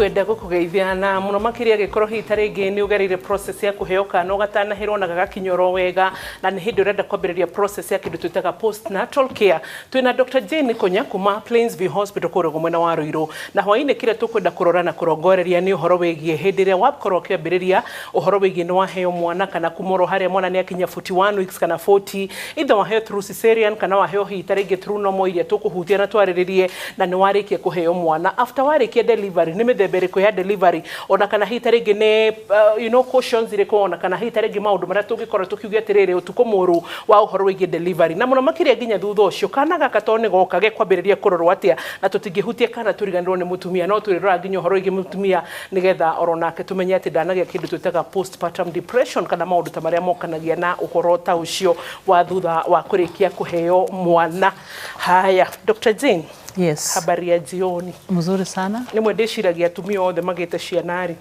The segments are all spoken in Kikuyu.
Ngwenda gũkũgeithia na mũno makĩria angĩkorwo hihi ta rĩngĩ nĩ ũgereire process ya kũheo kana ũgatanahĩrwo na gagakinya oro wega, na nĩ hĩndĩ ũrenda kwambĩrĩria process ya kĩndũ twĩtaga postnatal care. Twĩna Dr. Jane Konya kuma Plainsview Hospital kũrĩa mwena wa Ruiru, na hwaĩ-inĩ kĩrĩa tũkwenda kũrora na kũrongoreria nĩ ũhoro wĩgiĩ hĩndĩ ĩrĩa wakorwo ũkĩambĩrĩria ũhoro wĩgiĩ nĩ waheo mwana, kana kuma oro harĩa mwana nĩ akinya 41 weeks kana 40, either waheo through cesarean kana waheo hihi ta rĩngĩ through normal, iria tũkũhutia na twarĩrĩrie, na nĩ warĩkia kũheo mwana, after warĩkia delivery, nĩ mĩthemba ĩrĩkũ ya delivery, ona kana hihi ta rĩngĩ nĩ cautions irĩkũ, ona kana hihi ta rĩngĩ maũndũ marĩa tũngĩkorwo tũkiuge atĩrĩrĩ ũtukũ mũru wa ũhoro wĩgiĩ delivery, na mũno makĩria nginya thutha ũcio kana gaka to nĩ goka gekwambĩrĩria kũrorwo atĩa, na tũtingĩhutia kana tũriganĩrwo nĩ mũtumia, no tũrĩrora nginya ũhoro wĩgiĩ mũtumia nĩgetha oro nake tũmenye atĩ ndanagĩa kĩndũ twĩtaga postpartum depression kana maũndũ ta marĩa mokanagia na ũhoro ta ũcio wa thutha wa kũrĩkia kũheo mwana. Haya, Dr. Jane. Yes. Habari ya jioni? Mzuri sana. Rĩmwe ndĩciragia atumia othe magĩte ciana rĩ,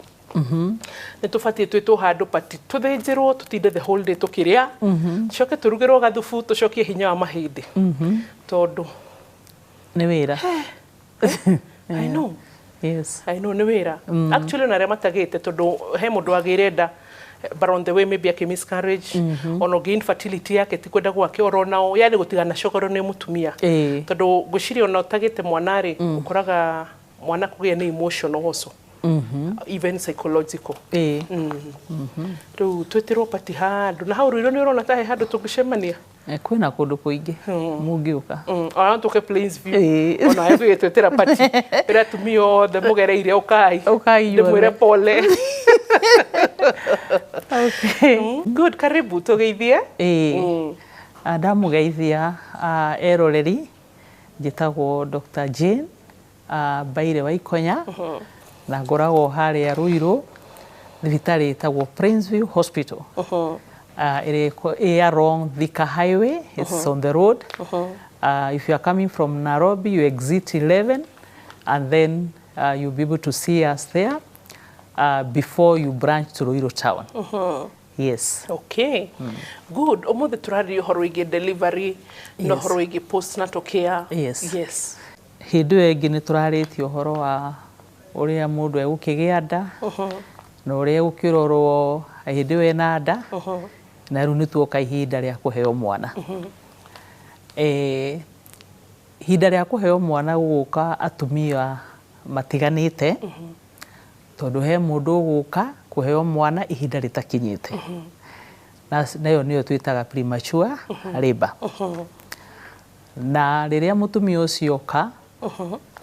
nĩ tũbatiĩ twĩtwo handũ party, tũthĩnjĩrwo, tũtinde the whole day tũkĩrĩa, tũcoke tũrugĩrwo gathubu, tũcokie hinya wa mahĩndĩ, tondũ Nĩ wĩra. I know. I know, nĩ wĩra actually, ona arĩa matagĩte, tondũ he mũndũ wagĩire nda but on the way maybe ake miscarriage, ona ũngĩ infertility yake ti kwenda gwake, oro nao yani gũtigana cogoro nĩ mũtumia, tondũ ngwĩciria ona ũtagĩte mwana rĩ, ũkoraga mwana kũgĩa nĩ emotional also, even psychological. Rĩu twĩtĩrwo party handũ na hau Ruiru, nĩ ũrona ta he handũ tũngĩcemania? Kwĩna kũndũ kũingĩ mũngĩũka. Ona no tũke Plainsview. Ona gũgĩtwĩtĩra party ĩrĩa atumia othe mũgereire, ũkai. Ũkai ndĩmwĩre inyuothe. Pole. Okay. Good, karibu tũgeithie. Ĩĩ. Ndamũgeithia eroreri, njĩtagwo Dr. Jane Mbaire wa Ikonya, na ngoragwo harĩa Ruiru, thibitarĩ ĩtagwo Plainsview Hospital, ĩrĩa ĩ along Thika Highway. It's on the road. If you are coming from Nairobi, you exit 11 and then you'll be able to see us there before you branch to Ruiru town. Yes. Okay, good. Ũmũthĩ tũrarĩria ũhoro wĩgiĩ delivery na ũhoro wĩgiĩ postnatal care. Yes. Yes. Hĩndĩ ĩyo ĩngĩ nĩ tũrarĩtie ũhoro wa ũrĩa mũndũ egũkĩgĩa nda na ũrĩa egũkĩrorwo hĩndĩ ĩyo ena nda, na rĩu nĩ tuoka ihinda rĩa kũheo mwana. Ihinda rĩa kũheo mwana gũgũka atumia matiganĩte, tondũ he mũndũ ũgũka kũheo mwana ihinda rĩtakinyĩte, na nayo nĩyo twĩtaga premature labour. Na rĩrĩa mũtumia ũcio oka,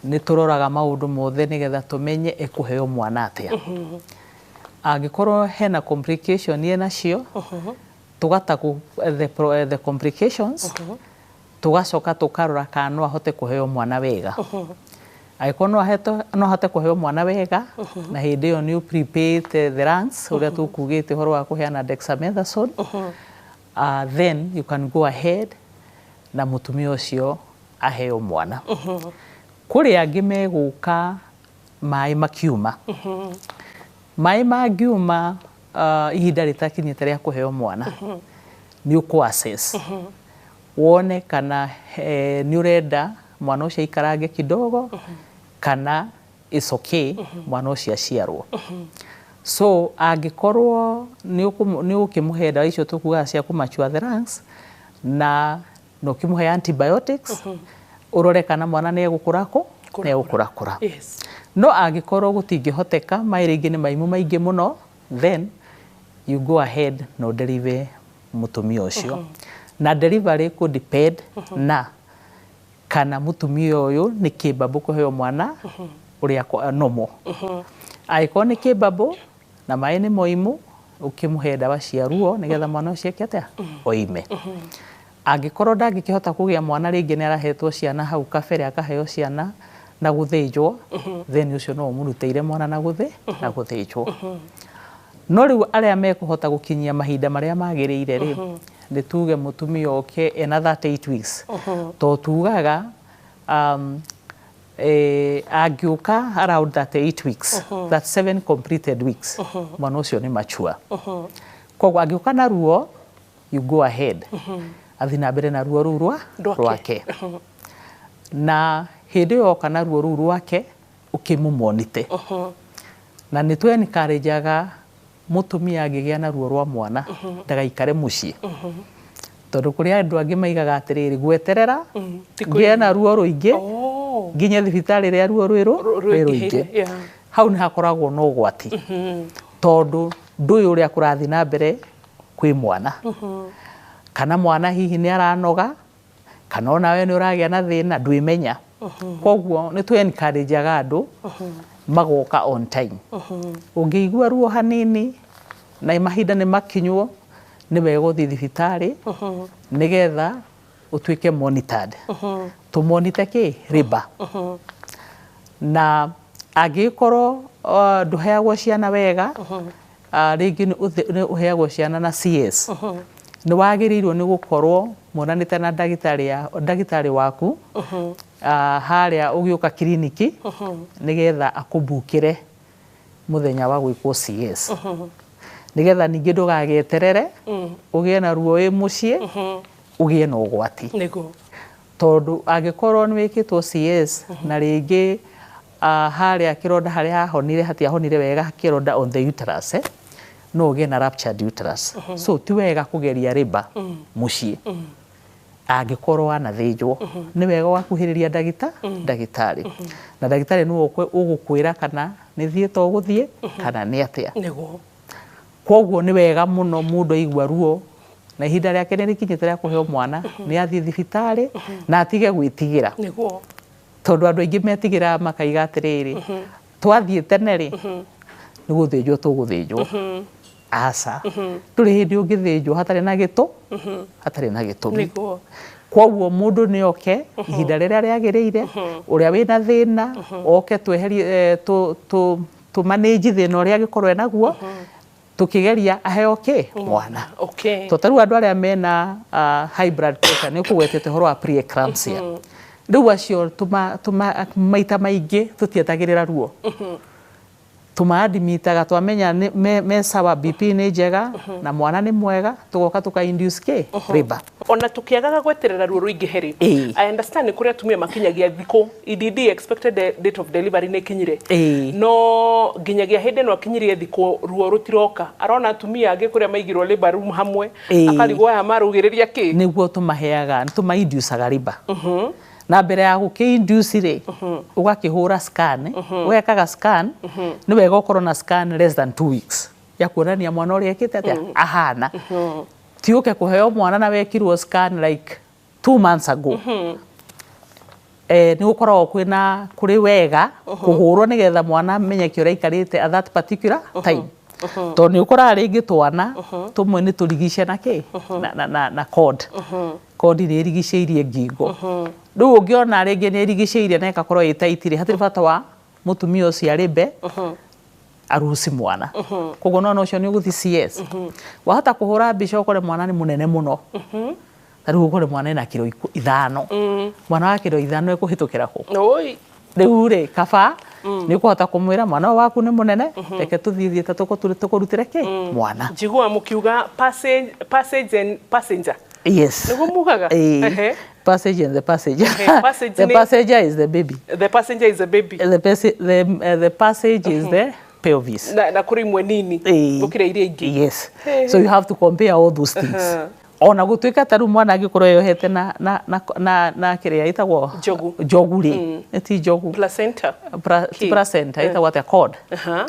nĩ tũroraga maũndũ mothe nĩgetha tũmenye ekũheo mwana atĩa. Angĩkorwo hena complication enacio, tũgatackle the complications, tũgacoka tũkarora kana no ahote kũheo mwana wega. Angĩkorwo no ahote kũheo mwana wega, na hĩndĩ ĩyo nĩ prepare the lungs, ũrĩa tũkugĩte ũhoro wa kũheana dexamethasone, then you can go ahead na mũtumia ũcio aheo mwana. Kũrĩ angĩ megũka maĩ makiuma, maĩ mangiuma ihinda rĩtakinyĩte rĩa kũheo mwana, nĩ ũkũ assess wone kana nĩ ũrenda mwana ũcio aikarange kidogo kana it's okay mwana ũcio aciarwo. So angĩkorwo nĩ ũgũkĩmũhe ndawa icio tũkugaga cia kũmature the lungs na ũkĩmũhe antibiotics, ũrore kana mwana nĩ egũkũra kũ nĩ egũkũrakũra. No angĩkorwo gũtingĩhoteka, maĩ rĩngĩ nĩ maimu maingĩ mũno, then you go ahead na ũdeliver mũtumia ũcio. Na delivery kũ depend na kana mũtumia ũyũ nĩ capable kũheo mwana ũrĩa normal. Angĩkorwo nĩ capable na maĩ nĩ moimu, ũkĩmũhe ndawa cia ruo nĩgetha mwana ũcio eke atĩa, oime. Angĩkorwo ndangĩkĩhota kũgĩa mwana, rĩngĩ nĩ arahetwo ciana hau kabere, akaheo ciana na gũthĩnjwo, then ũcio no ũmũrutĩire mwana na gũthĩnjwo. No rĩu arĩa mekũhota gũkinyia mahinda marĩa magĩrĩire rĩ, nĩ tuge mũtumia oke ena 38 weeks, to tugaga angĩũka around 38 weeks, 37 completed weeks, mwana ũcio nĩ mature. Koguo angĩũka na ruo, you go ahead, athiĩ na mbere na ruo rũu rwa Rwake. Rwake. Na hĩndĩ ĩyo oka na ruo rũu rwake, ũkĩmũmonitor. Na nĩ tũ encourageaga mũtumia angĩgĩa na ruo rwa mwana ndagaikare mũciĩ, tondũ kũrĩ andũ angĩ maigaga atĩrĩrĩ, gweterera Ti ngĩe na ruo rũingĩ nginye thibitarĩ ĩrĩa ruo rwĩ rwĩ rũingĩ. Hau nĩ hakoragwo na ũgwati, tondũ ndũĩ ũrĩa kũrathiĩ na mbere kwĩ mwana, kana mwana hihi nĩ aranoga, kana onawe nĩ ũragĩa na thĩna, ndwĩmenya. Koguo nĩ tũ encourageaga andũ magoka on time. Ũngĩigua ruo hanini na mahinda nĩ makinywo, nĩ wega ũthiĩ thibitarĩ nĩgetha ũtuĩke monitored, tũmonite kĩ labour. Na angĩkorwo ndũheagwo ciana wega, rĩngĩ nĩ ũheagwo ciana na CS, nĩ wagĩrĩirwo nĩ gũkorwo monanĩte na ndagĩtarĩ waku harĩa ũgĩũka kiriniki, nĩgetha akũbukĩre mũthenya wa gwĩkwo CS, nĩgetha ningĩ ndũgagĩeterere ũgĩe na ruo wĩ mũciĩ, ũgĩe na ũgwati. Tondũ angĩkorwo nĩ wĩkĩtwo CS na rĩngĩ harĩa kĩronda harĩa hahonire hatiahonire wega, kĩronda on the uterus, no ũgĩe na ruptured uterus. So ti wega kũgeria labour mũciĩ. Angĩkorwo wanathĩnjwo, nĩ wega ũgakuhĩrĩria ndagĩtarĩ, na ndagĩtarĩ nĩwe ũgũkwĩra kana nĩ thiĩte ũgũthiĩ kana nĩ atĩa. Koguo nĩ wega mũno mũndũ aigua ruo na ihinda rĩake nĩ rĩkinyĩte rĩa kũheo mwana, nĩ athiĩ thibitarĩ na atige gwĩtigĩra. Tondũ andũ aingĩ metigĩraga makaiga atĩrĩrĩ, twathiĩ tene rĩ, nĩ gũthĩnjwo tũgũthĩnjwo. Aca, ndũrĩ hĩndĩ ũngĩthĩnjwo hatarĩ na gĩtũ hatarĩ na gĩtũmi. Koguo mũndũ nĩ oke ihinda rĩrĩa rĩagĩrĩire, ũrĩa wĩna thĩna oke tweherie, tũ manage thĩna ũrĩa angĩkorwo enaguo, tukigeria aheo kĩ mwana. To ta rĩu andũ arĩa mena high blood pressure, nĩ ũkũgwetete ũhoro wa preeclampsia, rĩu acio tũma maita maingĩ tũtietagĩrĩra ruo, tũmaadimitaga twamenya me sawa, BP nĩ njega na mwana nĩ mwega, tũgoka tũka induce kĩ labour. Ona tukiagaga gweterera ruo rũingĩhe rĩ, I understand nĩ kũrĩ atumia makinyagia thikũ EDD, expected date of delivery, nĩ ikinyire, no nginyagia hĩndĩ ĩno akinyirie thikũ ruo rũtiroka, arona atumia angĩ kũrĩa maigirwo labour room hamwe, akarigwo aya marugĩrĩria kĩ. Nĩguo tũmaheaga, tũmainducaga labour, na mbere ya gũkĩ-induce rĩ, ũgakĩhũra scan, ũgekaga scan. Nĩ wega ũkorwo na scan less than 2 weeks ya kuonania mwana ũrĩa ekĩte atĩa ahana. Ti ũke kũheo mwana na wekirwo scan like 2 months ago. Nĩ gũkoragwo kwĩna kũrĩ wega kũhũrwo nĩgetha mwana amenyeke ũrĩa aikarĩte at that particular time, tondũ nĩ ũkoraga rĩngĩ twana tũmwe nĩ tũrigice na kĩ na cord nĩ ĩrigicĩirie ngingo. Rĩu ũngĩona rĩngĩ nĩ ĩrigicĩirie na ĩgakorwo ĩ tight rĩ, hatirĩ bata wa mũtumia ũcio arĩmbe aruci mwana. Koguo nona ũcio nĩ ũgũthiĩ CS, wahota kũhũra mbica ũkore mwana nĩ mũnene mũno. Ta rĩu ũkore mwana ena kiro 5, mwana wa kiro 5 ekũhĩtũkĩra kũ? Oi. Rĩu rĩ, kaba nĩ ũkũhota kũmwĩra mwana ũyũ waku nĩ mũnene, reke tũthiĩ thiĩte tũkũrutĩre kĩ mwana. Njiguaga mũkiuga passage and passenger. Yes. Nĩguo mugaga? Ĩĩ. Passage and the passenger. Passage. The passenger is the baby. The passenger is a baby. The passage is the pelvis. Na kũrĩ imwe nini gũkĩra iria ingĩ. Yes. So you have to compare all those things. Ona gũtuĩka ta rĩu mwana angĩkorwo eyohete na kĩrĩa ĩtagwo Njogu. Njogu rĩ, nĩ ti njogu. Placenta. Ti placenta, ĩtagwo atĩa, cord.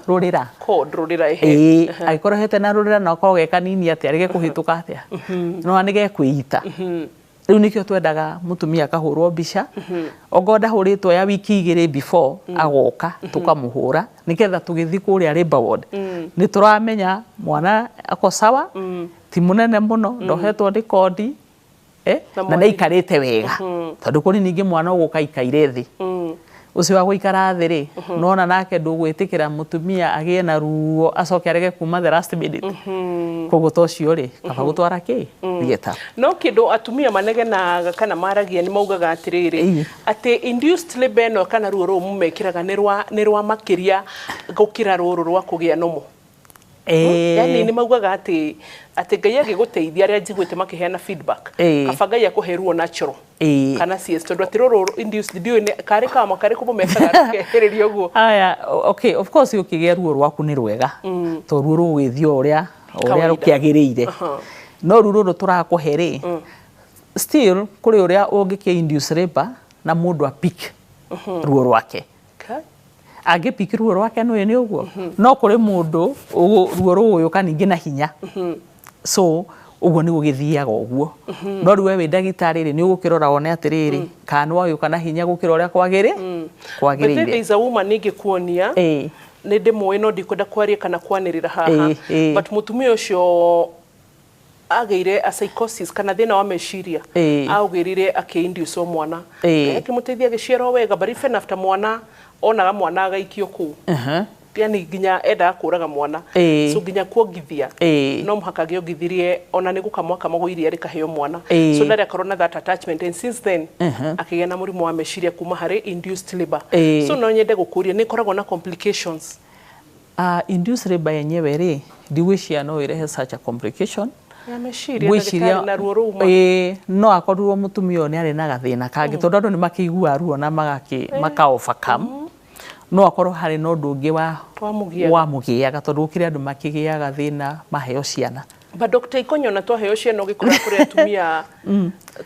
Rũrĩra. Cord, rũrĩra, ehe. Ĩĩ, angĩkorwo ehete na rũrĩra na ũkorwo ge kanini atĩa, rĩgekũhĩtũka atĩa? No nĩ gekwĩita. Rĩu nĩkĩo twendaga mũtumia akahũrwo mbica, ongorwo ndahũrĩtwo ya wiki 2 before, agoka tũkamũhũra nĩgetha tũgĩthiĩ kũrĩa labour ward nĩ tũramenya mwana ako sawa, ti mũnene mũno, ndohetwo nĩ cord, Na na nĩ aikarĩte wega, tondũ kũrĩ ningĩ mwana ũgũka aikaire thĩ. Ũcio wa gũikara thĩ rĩ, nona nake ndũgwĩtĩkĩra mũtumia agĩe na ruo acoke arege kuma the last minute. Koguo ta ũcio rĩ, kaba gũtwara kĩ theatre. No kĩndũ atumia manegenaga kana maragia, nĩ maugaga atĩrĩrĩ, atĩ induced labour ĩno kana ruo rũu mũmekĩraga nĩ rwa makĩria gũkĩra rũrũ rwa kũgĩa nomo. Yani nĩ maugaga atĩ Ngai agĩgũteithia, arĩa njiguĩte makĩheana feedback, kaba Ngai akũhe ruo natural kana CS, tondũ atĩ rũrũ induced ndiũĩ karĩ kama karĩ kũmũ mekaga rũkehĩrĩria ũguo. Aya, okay, of course ũkĩgĩa ruo rwaku nĩ rwega, to ruo rũgũgĩthiĩ o ũrĩa Kawaida. Rũkĩagĩrĩire. No rĩu rũrũ tũrakũhe rĩ, still kũrĩ ũrĩa ũngĩkĩ induce labor na mũndũ a pick ruo rwake. Angĩ pick ruo rwake nĩ nĩ ũguo, no kũrĩ mũndũ ruo rũgũgĩũka ningĩ na hinya, so ũguo nĩ gũgĩthiaga ũguo. No rĩu we wĩ ndagĩtarĩ rĩ, nĩ ũgũkĩrora wone atĩrĩrĩ, kana nĩ wagĩũka na hinya gũkĩra ũrĩa But then kwagĩrĩire. There is a woman ingĩkuonia, nĩ ndĩmũĩ, no ndikwenda kwaria kana kwanĩrĩra haha, but mũtumia ũcio agĩire a psychosis kana thĩna wa meciria, aũgĩrire akĩ-induce mwana. Akĩmũteithia agĩciarwo wega, but even after mwana onaga mwana agaikio kũu, yani nginya endaga kũraga mwana, so nginya kuongithia no mũhaka agĩongithirie, ona nĩ gũkamwo akamagwo iria rĩkaheo mwana, so ndarĩ akorwo na that attachment, and since then akĩgĩa na mũrimũ wa meciria kuma harĩ induced labor. So no nyende gũkũria, nĩ ĩkoragwo na complications? Induced labor yenyewe rĩ, ndigwĩciria no ĩrehe such a complication. Ya meciria? Ngwĩciria Ndagĩtarĩ, na ruo rũu ma ĩĩ, no akorirwo mũtumia ũyũ nĩ arĩ na gathĩna kangĩ, tondũ andũ nĩ makĩiguaga ruo na maka overcome. No akorwo harĩ na ũndũ ũngĩ wa Wamũgiaga. Wamũgĩaga, tondũ gũkĩrĩ andũ makĩgĩaga thĩna maheo ciana. But Dr. Ikonyo, na twaheo ciana ũgĩkora kũrĩ atumia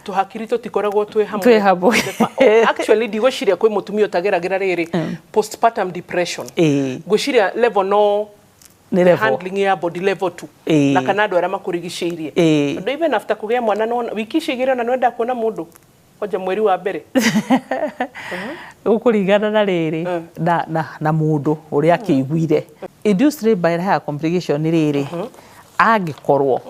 tũhakiri tũtikoragwo twĩ hamwe. Twĩ hamwe. Actually ndigwĩciria kwĩ mũtumia ũtageragĩra rĩrĩ postpartum depression. Ngwĩciria level no Nĩ level. Handling ya body level tu na kana andũ arĩa makũrigicĩirie, tondũ even after kũgĩa mwana no wiki ici igĩrĩ ona nĩwendaga kuona mũndũ kwanja mweri wa mbere. Gũkũringana na rĩrĩ na mũndũ ũrĩa akĩiguire. Induced labor ĩrehaga complication nĩ rĩrĩ, angĩkorwo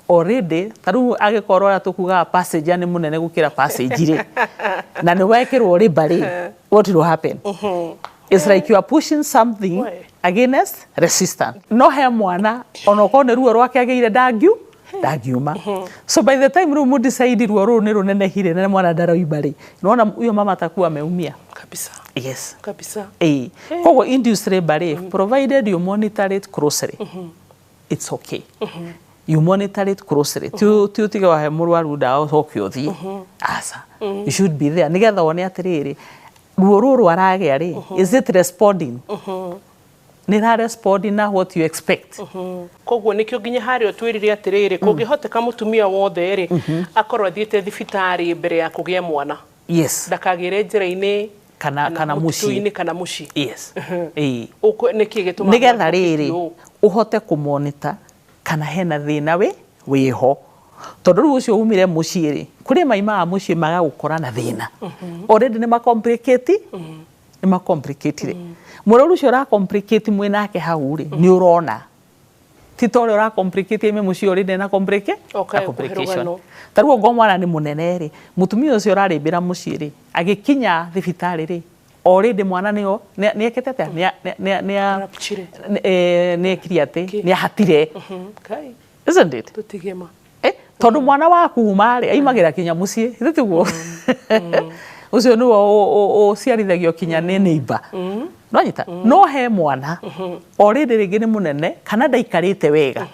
already ta rĩu angĩkorwo ũrĩa tũkugaga passage nĩ mũnene gũkĩra passage rĩ, na nĩ wekĩrwo labor rĩ, what will happen? It's like you are pushing something We. against resistance. No he mwana ona okorwo nĩ ruo rwake agĩire ndangiuma. So by the time rĩu mũdecide ruo rũrũ nĩ rũnenehire na mwana ndaroima rĩ, nĩwona huyo mama atakuwa ameumia. Kabisa. Yes. Kabisa. Ĩĩ, koguo induced labor rĩ, provided you monitor it closely, it's okay. You monitor it closely, ti ũtige wahe mũrwaru ndawa ũcoke ũthiĩ. Aca, you should be there nĩgetha wone atĩrĩrĩ, ruo rũrũ aragĩa rĩ, is it responding, nĩ ra respond na what you expect? Koguo nĩkĩo nginya harĩa ũtwĩrire atĩrĩrĩ, kũngĩhoteka mũtumia wothe rĩ, akorwo athiĩte thibitarĩ mbere ya kũgĩa mwana, ndakagĩre njĩra-inĩ kana mũciĩ. Mũtitũ-inĩ kana mũciĩ. Yes, ĩĩ. Nĩkĩ gĩtũmaga Nĩgetha mũndũ rĩrĩ ũũ? Ũhote kũmonitor kana hena thĩna wĩ wĩho, tondũ rĩu ũcio umire mũciĩ rĩ, kũrĩ maimaga mũciĩ magagũkora na thĩna already, nĩ macomplicate, nĩ macomplicate mũrwaru ũcio ũracomplicate mwĩ nake hau rĩ, nĩ ũrona ti ta ũrĩa ũracomplicate ime mũciĩ already na complicate Okae na complication. Rũgano. Ta rĩu ongorwo mwana nĩ mũnene rĩ, mũtumia ũcio ũrarĩmbĩra mũciĩ rĩ, agĩkinya thibitarĩ rĩ, already mwana nĩo nĩ ekĩte atĩa? Rupture. Nĩ ekire atĩ nĩ ahatire. Kai. Isn't it? Tũtige ma. Tondũ mwana waku uma rĩ, aimagĩra kinya mũciĩ, githĩ tiguo? Ũcio nĩwe ũciarithagio kinya nĩ neighbor, nonyita. No he mwana already rĩngĩ nĩ mũnene kana ndaikarĩte wega,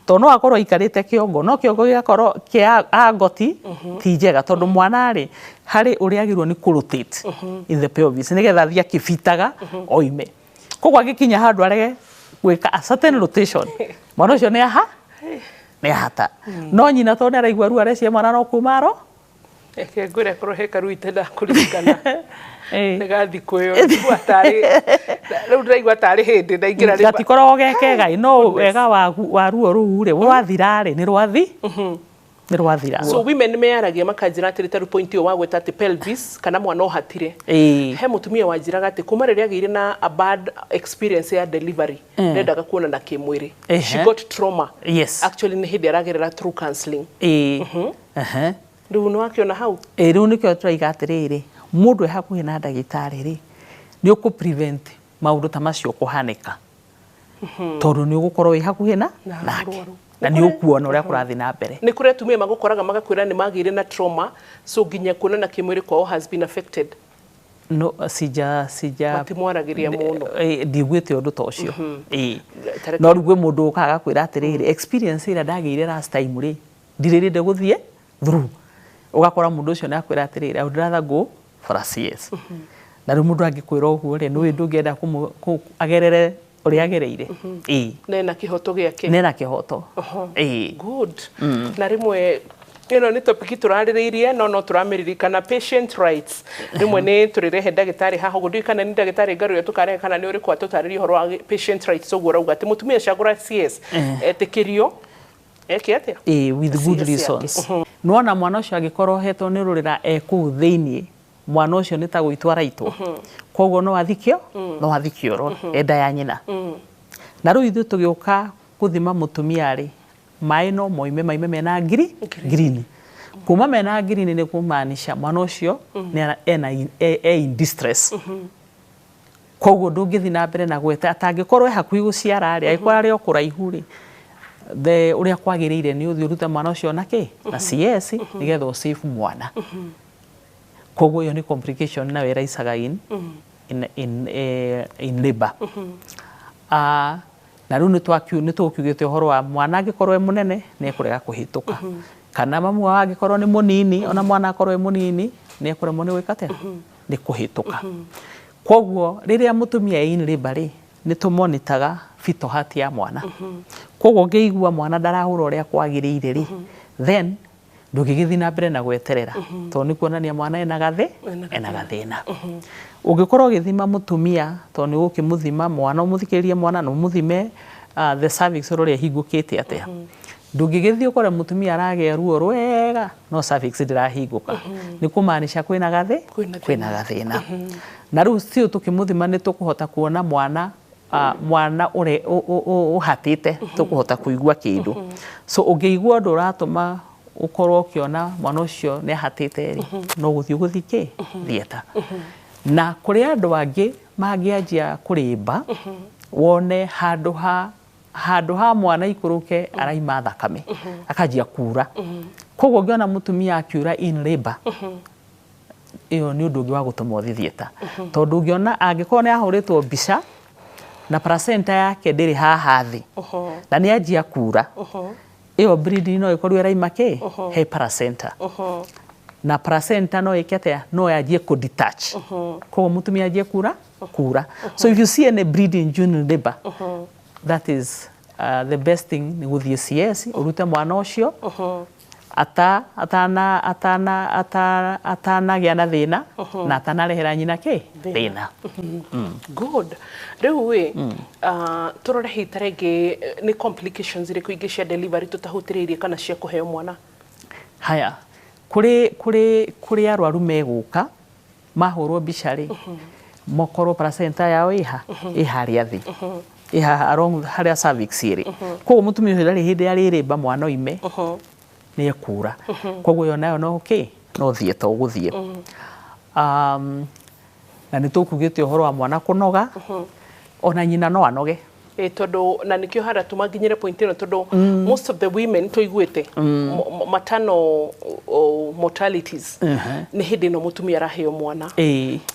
tondũ no akorwo aikarĩte kĩongo, no kĩongo gĩgakorwo kĩa angoti ti njega, tondũ mwana rĩ, harĩ ũrĩa agĩrĩirwo nĩ kũ rotate in the pelvis nĩgetha athiĩ akĩbitaga oime. Koguo agĩkinya handũ arege gwĩka a certain rotation, mwana ũcio nĩ aha nĩ ahata. No nyina tondũ nĩ araigua ruo, arecia mwana no kuma aro. Reke ngwĩre, korwo he karu itendaga kũririkana nĩ ga thikũ ĩyo, njigua tarĩ rĩu ndĩraigua tarĩ hĩndĩ ndaingĩra rĩmba. Gatikoragwo ge kega ĩ, no wega wa ruo rũu rĩ, rwathira rĩ, nĩ rwathira. So women meyaragia makanjĩra atĩrĩ, tarĩu point ĩyo wagweta atĩ pelvis kana mwana ũhatire, he mũtumia wanjĩraga atĩ kuma rĩrĩa agĩire na a bad experience ya delivery, ndendaga kuonana kĩmwĩrĩ. She got trauma. Actually nĩ hĩndĩ aragerera through counseling. Rĩu nĩ wakĩona hau. Ĩ, rĩu nĩkĩo tũraiga atĩrĩrĩ, mũndũ e hakuhĩ na ndagĩtarĩ rĩ, nĩ ũkũ prevent maũndũ ta macio kũhanĩka, tondũ nĩ ũgũkorwo wĩ hakuhĩ na Na nake mũrwaru. Na nĩ ũkuona ũrĩa kũrathiĩ na mbere. Nĩ kũrĩ atumia magũkoraga magakwĩra nĩ magĩire na trauma, so nginya kuonana kĩmwĩrĩ kwao has been affected. No, sija Matimwaragĩria mũno. Ndiguĩte ũndũ ta ũcio. Ĩĩ. Tareke- No rĩu kwĩ mũndũ ũkaga agakwĩra atĩrĩrĩ, experience ĩrĩa ndagĩire last time rĩ, ndirĩrĩnde gũthiĩ through. Ũgakora mũndũ ũcio nĩ akwĩra atĩrĩrĩ, "I would rather go for a CS." Na rĩu mũndũ angĩkwĩra ũguo rĩ, nĩũĩ ndũngĩenda agerere ũrĩa agereire. Ĩĩ. Nena kĩhoto gĩake. Nena kĩhoto. Ĩĩ. Good. Na rĩmwe ĩno nĩ topic tũrarĩrĩirie, no tũramĩririkana, patient rights. Rĩmwe nĩ tũrĩrehe ndagĩtarĩ haha ũguo, ndiũĩ kana nĩ ndagĩtarĩ Ngarũya tũkarehe kana nĩ ũrĩkũ, atũtarĩrie ũhoro wa patient rights, ũguo ũrauga atĩ mũtumia cagũra CS etĩkĩrio eke atĩa? Ĩĩ, with good CS yake. reasons. Nĩwona mwana ũcio angĩkorwo hetwo nĩ rũrĩra e kũu thĩiniĩ, mwana ũcio nĩ ta gũitwo araitwo, koguo no athikio, no athikiorwo enda ya nyina. Na rĩu ithuĩ tũgĩũka gũthima mũtumia rĩ, maĩ no moime, maime mena ngiri green. Kuma mena green nĩ kũmaanisha mwana ũcio nĩ ena e in distress, koguo ndũngĩthiĩ na mbere na gweta atangĩkorwo e hakuhĩ gũciara rĩ, angĩkorwo arĩ o kũraihu rĩ, the ũrĩa kwagĩrĩire nĩ ũthiĩ ũrute mwana ũcio na kĩ na CS nĩgetha ũsave mwana. Koguo ĩyo nĩ complication nayo ĩraicaga in labor. Na rĩu nĩ tũkiugĩte ũhoro wa mwana angĩkorwo e mũnene nĩ ekũrega kũhĩtũka, kana mamu wao angĩkorwo nĩ mũnini, ona mwana akorwo e mũnini nĩ ekũremwo nĩ gwĩka atĩa? Nĩ kũhĩtũka. Koguo rĩrĩa mũtumia e in labor rĩ, nĩ tũmonitaga fetal heart ya mwana. Koguo ũngĩigua mwana ndarahũra ũrĩa kwagĩrĩire rĩ, then ndũngĩgĩthiĩ na mbere na gweterera, tondũ nĩ kuonania mwana ena gathĩna. Ũngĩkorwo ũgĩthima mũtumia, tondũ nĩ ũgũkĩmũthima mwana, ũmũthikĩrĩrie mwana na ũmũthime the cervix ũrĩa ĩhingũkĩte atĩa, ndũngĩgĩthiĩ ũkore mũtumia aragĩa ruo rwega no cervix ndĩrahingũka, nĩ kũmaanisha kwĩna gathĩ Kwĩna. Kwĩna gathĩna. Na rĩu still tũkĩmũthima nĩ tũkũhota kuona mwana mwana ũrĩa ũhatĩte, tũkũhota kũigua kĩndũ. So ũngĩigua ũndũ ũratũma ũkorwo ũkĩona mwana ũcio nĩ ahatĩte rĩ, no gũthiĩ ũgũthiĩ kĩ theatre. Na kũrĩ andũ angĩ mangĩanjia kũrĩmba, wone handũ ha mwana ikũrũke araima thakame, akanjia kura. Koguo ũngĩona mũtumia akiura in labor, ĩyo nĩ ũndũ ũngĩ wa gũtũma ũthiĩ theatre, tondũ ũngĩona angĩkorwo nĩ ahũrĩtwo mbica na placenta yake ndĩrĩ haha thĩ na nĩ anjia kura, ĩyo bleeding no ĩkorwo ĩraima kĩ he placenta, na placenta no ĩke atĩa? No yanjie kũ detach, koguo mũtumia anjie kura. So if you see any bleeding during labor, that is the best thing nĩ gũthiĩ CS ũrute mwana ũcio ata atana atana ata atanagĩa na thĩna na atanarehera nyina kĩ thĩna. Good. Rĩu ĩ, tũrore hihi ta rĩngĩ nĩ complications irĩkũ ingĩ cia delivery tũtahutĩrĩirie kana cia kũheo mwana? Haya, kũrĩ arwaru megũka mahũrwo mbica rĩ, mokorwo placenta yao ĩha ĩ harĩa thĩ, ĩ haha along harĩa cervix ĩrĩ, koguo mũtumia ũcio ndarĩ hĩndĩ arĩrĩmba mwana oime, nĩ ekura. Koguo ĩyo nayo no kĩ no theatre ũgũthiĩ. Na nĩ tũkugĩte ũhoro wa mwana kũnoga, ona nyina no anoge. Ĩ, tondũ na nĩkĩo harĩa tũmanginyĩre point ĩno, tondũ most of the women tũiguĩte maternal mortalities nĩ hĩndĩ ĩno mũtumia araheo mwana.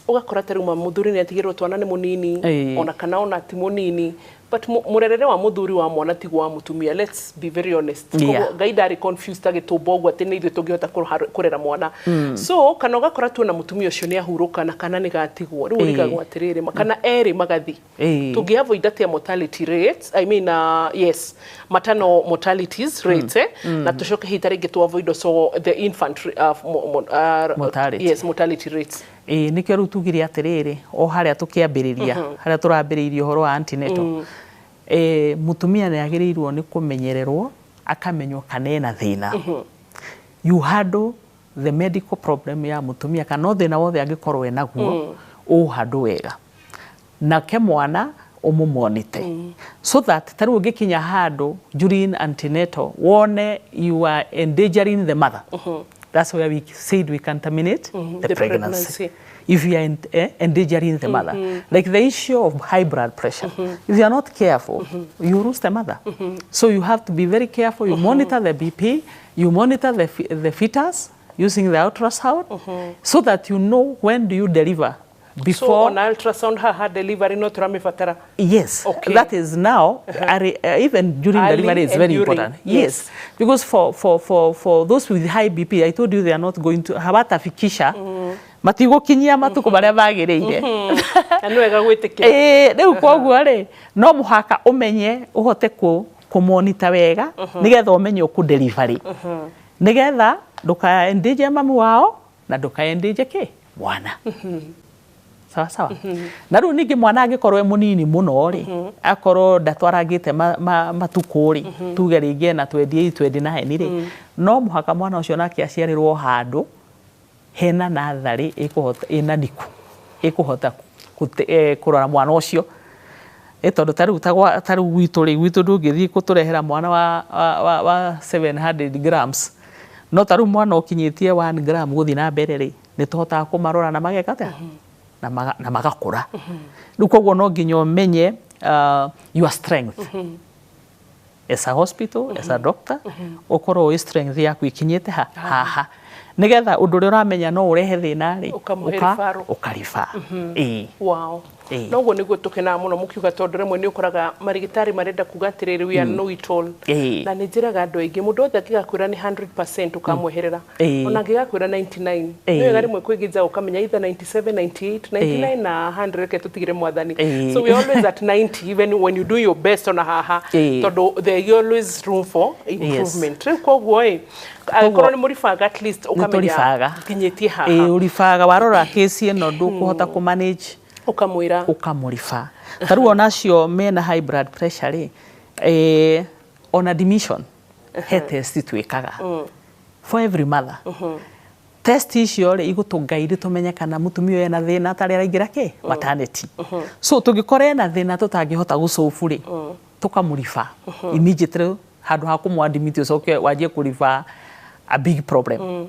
Ũgakora ta rĩu mũthuri nĩ atigĩrwo twana nĩ mũnini, ona kana ona ti mũnini, but mũrerere wa mũthuri wa mwana tiguo wa mũtumia, let's be very honest. Koguo Ngai ndarĩ confused agĩtũmba ũguo atĩ nĩ ithuĩ tũngĩhota kũrera mwana. So kana ũgakora tuona mũtumia ũcio nĩ ahurũka na kana nĩ gatigwo, rĩu ũrigagwo atĩrĩrĩ, kana erĩ magathi, tũngĩ avoid atĩa mortality rates, I mean, yes, maternal mortalities rates, na tũcoke hihi ta rĩngĩ to avoid also the infant Mortality. Yes, mortality rates. Ĩĩ, nĩkĩo rĩu tugire atĩrĩrĩ, o harĩa tũkĩambĩrĩria, harĩa tũrambĩrĩirie ũhoro wa antenatal, mũtumia nĩ agĩrĩirwo nĩ kũmenyererwo, akamenywo kana ena thĩna. You handle the medical problem ya mũtumia kana o thĩna wothe angĩkorwo enaguo, ũhandle wega nake mwana ũmũmonite, so that ta rĩu ũngĩkinya handũ during antenatal wone you are endangering the mother, that's where we said we can terminate the the pregnancy. Pregnancy. If you are endangering the mother, like the issue of high blood pressure, if you are not careful, you lose the mother. So you have to be very careful. You monitor the BP, you monitor the fetus using the ultrasound, so that you know when do you deliver. So Before ona ultrasound haha delivery no tũramĩbatara? Yes, that is now, even during Early delivery is and very during, important. Yes, because for those with high BP, I told you they are not going to, hawatafikisha, matigũkinyia matukũ marĩa magĩrĩire. Na nĩ wega gwĩtĩkĩra. Ĩĩ, rĩu koguo rĩ, no mũhaka ũmenye ũhote kũmonita wega nĩgetha ũmenye ũkũ-delivery, nĩgetha ndũkaendeje mamu wao na ndũkaendeje kĩ mwana. Sawa sawa. Na rĩu ningĩ mwana angĩkorwo e mũnini mũno rĩ, akorwo ndatwarangĩte matukũ rĩ, tuge rĩngĩ ena 28, 29 rĩ, no mũhaka mwana ũcio nake aciarĩrwo handũ hena natharĩ ĩkũhota, ĩna niku ĩkũhota kũrora mwana ũcio. Tondũ ta rĩu ta rĩu gwitũ rĩ, gwitũ ndũngĩthiĩ kũtũrehera mwana wa 700 grams, no ta rĩu mwana ũkinyĩtie 1 gram gũthiĩ na mbere rĩ, nĩ tũhotaga kũmarora na mageka atĩa, na magakũra. Rĩu koguo no nginya ũmenye your strength as a hospital, as a doctor, ũkorwo ũĩ strength yaku ikinyĩte ha haha, nĩgetha ũndũ ũrĩa ũramenya no ũrehe thĩna rĩ, Ũkamũhe referral. Ũka-refer. Ĩĩ. Noguo nĩguo tũkenaga mũno mũkiuga, tondũ rĩmwe nĩ ũkoraga marigitari marenda kuga atĩrĩrĩ, "We are know it all." Na nĩ njĩraga andũ aingĩ, mũndũ wothe angĩgakwĩra nĩ 100%, ũkamweherera. Ona angĩgakwĩra 99, nĩ wega rĩmwe kwĩgĩnja ũkamenya either 97, 98, 99 na 100, reke tũtigire Mwathani. So we are always at 90 even when you do your best ona haha, tondũ there is always room for improvement. Rĩu koguo ĩ, angĩkorwo nĩ mũribaga, at least ũkamenya Tũribaga. nginyĩtie haha. Ĩĩ, ũribaga warora kesi ĩno ndũkũhota kũ-manage, ũkamwĩra. Ũkamũriba. Ta rĩu onacio mena high blood pressure rĩ, on admission he test twĩkaga for every mother. Test icio rĩ, igũtũ-guide tũmenye kana mũtumia ũyũ ena thĩna atarĩ araingĩra kĩ maternity. So tũngĩkora ena thĩna tũtangĩhota gũcobu rĩ, tũkamũriba immediately handũ ha kũmũ-admit ũcoke wanjie kũriba a big problem.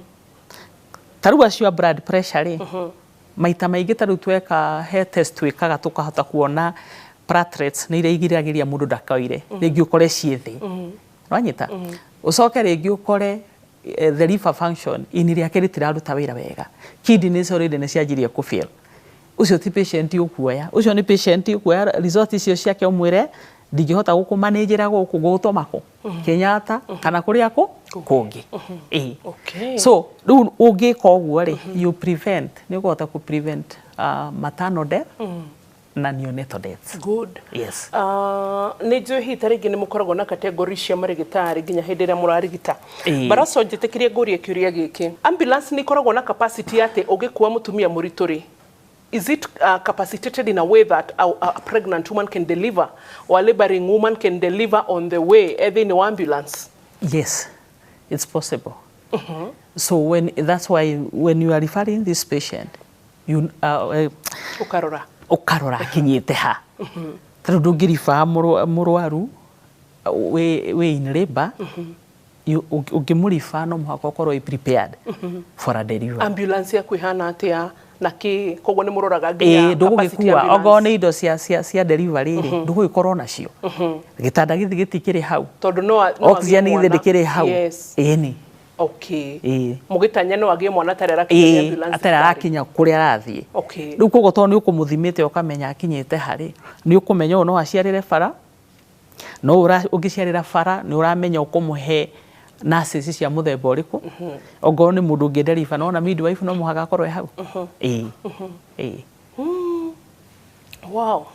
Ta rĩu acio a blood pressure rĩ, maita maingĩ ta rĩu tweka he test twĩkaga tũkahota kuona platelets nĩ iria igiragĩria mũndũ ndakaire, rĩngĩ ũkore ciĩ thĩ, wanyita, ũcoke rĩngĩ ũkore the liver function, ini rĩake rĩtiraruta wĩra wega, kidneys already nĩ cianjirie kũ fail. Ũcio ti patient ũkuoya, ũcio nĩ patient ũkuoya result icio ciake ũmwĩre, "Ndingĩhota gũkũmanĩnjĩra gũkũ, ngũgũtũma kũ Kenyatta kana kũrĩa kũ kũngĩ." Ĩĩ. So rĩu ũngĩka ũguo rĩ, you prevent, nĩ ũkũhota kũ prevent maternal death na neonatal deaths. Good. Yes. Nĩ njũĩ hihi ta rĩngĩ nĩ mũkoragwo na category cia marĩgĩtarĩ nginya hĩndĩ ĩrĩa mũrarigita. But also njĩtĩkĩrie ngũrie kĩũria gĩkĩ, ambulance nĩ ikoragwo na capacity atĩ ũgĩkua mũtumia mũritũ rĩ, is it capacitated in a way that a pregnant woman can deliver or a laboring woman can deliver on the way e thĩinĩ wa ambulance? Yes, it's possible. So when that's why when you are referring this patient, you ũkarora. Ũkarora akinyĩte ha. Tarĩu ndũngĩriba mũrwaru wĩ in labor, ũngĩmũriba no mũhaka ũkorwo wĩ prepared for a delivery. Ambulance yaku ĩhana atĩa na kĩ? Koguo nĩ mũroraga nginya capacity ya Ndũgũgĩkua ambulance. Okorwo nĩ indo cia delivery rĩ, ndũgũgĩkorwo nacio, gĩtanda gĩthi gĩtikĩrĩ hau, tondũ no agĩe oxygen githĩ mwana. ndĩkĩrĩ hau. Ĩni. Mũgĩtanya no agĩe mwana atarĩ arakinya nĩ ambulance atarĩ thibitarĩ. Arakinya kũrĩa arathiĩ. Rĩu koguo tondũ nĩ ũkũmũthimĩte ũkamenya akinyĩte harĩ, nĩ ũkũmenya ũyũ no aciarĩre bara, no ũngĩciarĩra bara nĩ ũramenya ũkũmũhe nurses cia mũthemba ũrĩkũ. Ongorwo nĩ mũndũ ũngĩ deliver, nona midwife no mũhaka akorwo e hau. Ĩĩ. Wow.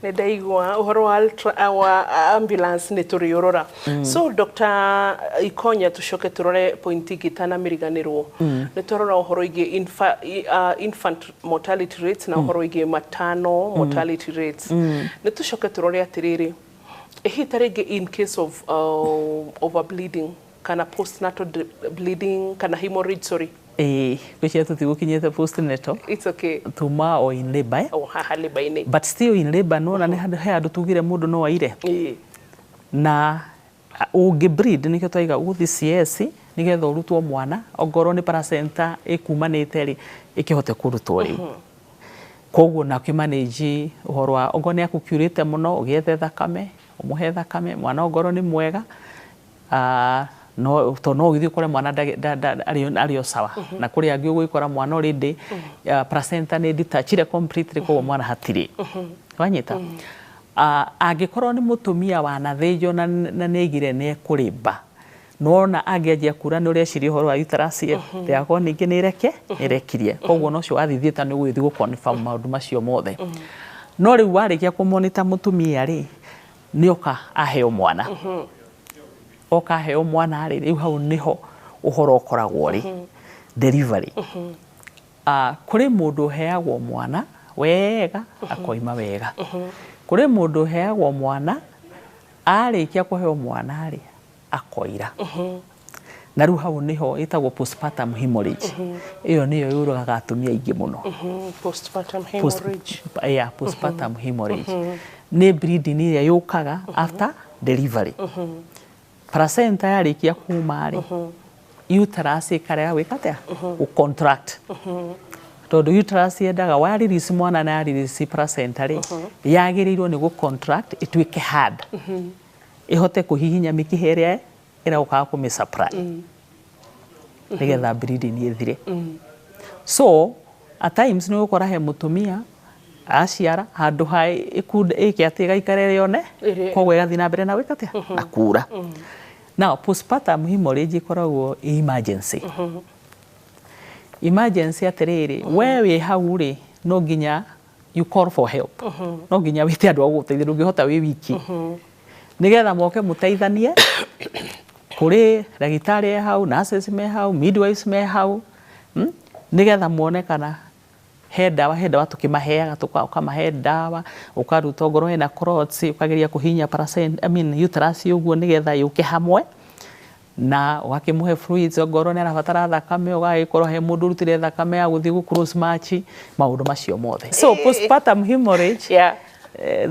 Nĩ ndaigua ũhoro wa wa ambulance, nĩ tũrĩũrora. So Dr. Ikonya, tũcoke tũrore point ingĩ itanamĩriganĩrwo. Nĩ twarora ũhoro wĩgiĩ infant mortality rates na ũhoro wĩgiĩ maternal mortality rates. Nĩ tũcoke tũrore atĩrĩrĩ, ĩhi ta rĩngĩ in case of overbleeding kana postnatal bleeding kana hemorrhage, sorry. Ĩĩ, ngwĩciria tũtigũkinyĩte postnatal. It's okay. Tuma o in labor, eh? O haha labor-inĩ. But still in labor, nona nĩ handũ he handũ tugire mũndũ no aire na ũngĩ bleed, nĩkĩo twaiga ũgũthiĩ CS nĩgetha ũrutwo mwana, ongorwo nĩ placenta ĩkumanĩte rĩ, ĩkĩhote kũrutwo rĩu. Koguo na ũkĩmanage ũhoro wa ongorwo nĩ akũkiurĩte mũno, ũgĩethe thakame, ũmũhe thakame mwana, ongorwo nĩ mwega. No to no ũgĩthiĩ ũkore mwana arĩ o sawa, na kũrĩ angĩ ũgũgĩkora mwana already placenta nĩ detachire completely, koguo mwana hatirĩ. Wanyita? Angĩkorwo nĩ mũtumia wanathĩnjwo na nĩ aigire nĩ ekũrĩmba, nona angĩanjia kura nĩ ũreciria ũhoro wa uterus ĩyo ndĩgakorwo ningĩ nĩ ĩreke ĩrekirie, koguo no ũcio wathiĩ theatre nĩ ũgũgĩthiĩ gũ confirm maũndũ macio mothe. No rĩu warĩkia kũmonitor mũtumia rĩ, nĩ oka aheo mwana, oka aheo mwana rĩ, rĩu hau nĩho ũhoro ũkoragwo rĩ delivery. Kũrĩ mũndũ ũheagwo mwana wega akoima wega, kũrĩ mũndũ ũheagwo mwana arĩkia kũheo mwana rĩ akoira, na rĩu hau nĩho ĩtagwo postpartum hemorrhage. Ĩyo nĩyo yũragaga atumia aingĩ mũno. Postpartum hemorrhage. Yeah, postpartum hemorrhage nĩ bleeding ĩrĩa yũkaga after delivery. Placenta yarĩkia kuma rĩ, uterus ĩkarega gwĩka atĩa? Gũ contract, tondũ uterus yendaga wa release mwana na ya release placenta rĩ, yagĩrĩirwo nĩ gũ contract ĩtuĩke hard, ĩhote kũhihinya mĩkiha ĩrĩa ĩrokaga kũmĩ supply nĩgetha bleeding ĩthire. So at times nĩ ũgũkora he mũtumia aciara, handũ ha ĩkunde ĩke atĩ ĩgaikara ĩrĩ one, koguo ĩgathiĩ na mbere na gwĩka atĩa? Na kura. Now postpartum hemorrhage ĩkoragwo ĩ emergency, emergency atĩrĩrĩ, we wĩ hau rĩ, no nginya you call for help, no nginya wĩte andũ a gũgũteithia, ndũngĩhota wĩ wiki, nĩgetha moke mũteithanie. Kũrĩ ndagĩtarĩ e hau, nurses me hau, midwives me hau, Nĩgetha muone kana he ndawa tũkĩmaheaga, ũkamahe ndawa, ũkaruta ongorwo hena clots, ũkageria kũhihinya placenta, I mean uterus ũguo, nĩgetha yũke hamwe, na ũgakĩmũhe fluids ongorwo nĩ arabatara thakame, ũgagĩkorwo he mũndũ ũrutire thakame ya gũthiĩ gũ cross match, maũndũ macio mothe. So postpartum hemorrhage,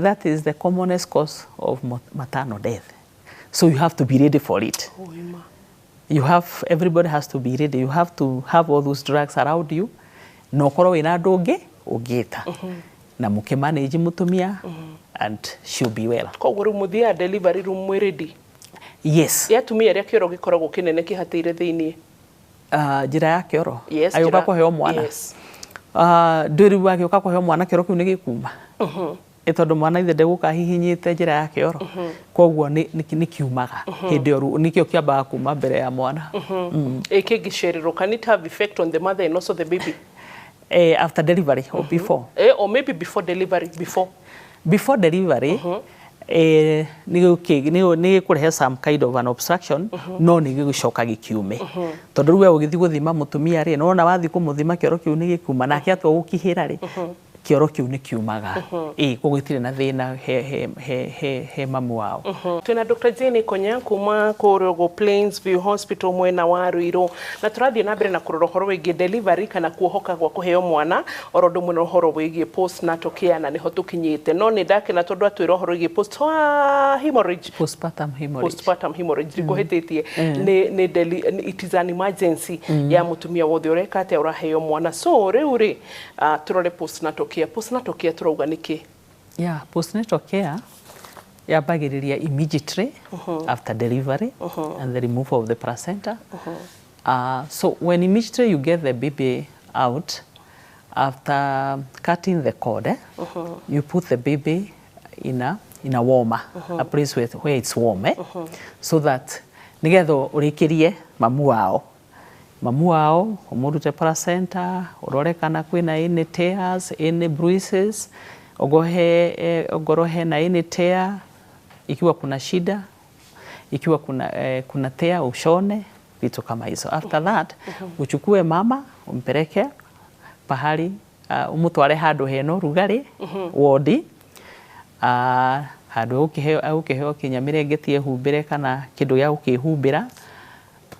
that is the commonest cause of maternal death, so you have to be ready for it. Ũima. You have Everybody has to be ready. You have to have all those drugs around you, na ũkorwo wĩna andũ ũngĩ ũngĩta na mũkĩmanage mũtumia, and she'll be well. Koguo rĩu mũthiaga delivery room mwĩ ready? Yes. Ya atumia arĩa kĩoro gĩkoragwo kĩnene kĩhatĩire thĩiniĩ. Njĩra ya kĩoro? Yes. Agĩũka kũheo mwana? Yes. Ndũĩ rĩu agĩũka kũheo mwana kĩoro kĩu nĩ gĩkuma, ĩ tondũ mwana ithe ndegũka ahihinyĩte njĩra ya kĩoro, koguo nĩ kiumaga hĩndĩ ĩyo rĩu nĩkĩo kĩambaga kuma mbere ya mwana. Ĩ kĩngĩcererwo, can it have effect on the mother and also the baby? After delivery or before? Or maybe before delivery, before. Before delivery, nĩ gĩkũrehe some kind of an obstruction, no nĩ gĩgũcoka gĩkiume, tondũ rĩu we ũgĩthiĩ gũthima mũtumia rĩ, nĩwona wathiĩ kũmũthima kĩoro kĩu nĩ gĩkuma, nake atua gũkihĩra rĩ, kĩoro kĩu nĩ kiumaga. Ĩ koguo gĩtirĩ na thĩna he mamu wao. Twĩna Dr. Jane Konya kuma kũrĩa ũguo Plains View Hospital mwena wa Ruiru, na tũrathiĩ na mbere na kũrora ũhoro wĩgiĩ delivery kana kuohoka gwa kũheo mwana, oro ũndũ ũmwe na ũhoro wĩgiĩ postnatal care, na nĩho tũkinyĩte. No nĩ ndakena tondũ atwĩra ũhoro wĩgiĩ post hemorrhage. Postpartum hemorrhage. Postpartum hemorrhage ndikũhĩtĩtie, nĩ it is an emergency ya mũtumia wothe ũreka atĩa? Ũraheo mwana. So rĩu rĩ, tũrore postnatal care. Postnatal care tũrauga nĩkĩ? Yeah, postnatal care yambagĩrĩria immediately after delivery and the removal of the placenta. So when immediately you get the baby out after cutting the cord, you put the baby in a warmer, a place where it's warm, eh? So that nigetha ũrĩkĩrie mamu wao ũmũrute placenta, ũrore kana kwĩna any tears, any bruises, ongorwo hena any tear, ikiwa kuna shida, ikiwa kuna tear, ushone, vitu kama hizo. After that, uchukue mama umpeleke pahali, umutware handũ hena ũrugarĩ, wodi, handũ egũkĩheo kinya mĩrengeti ehumbĩre kana kĩndũ gĩa gũkĩhumbĩra,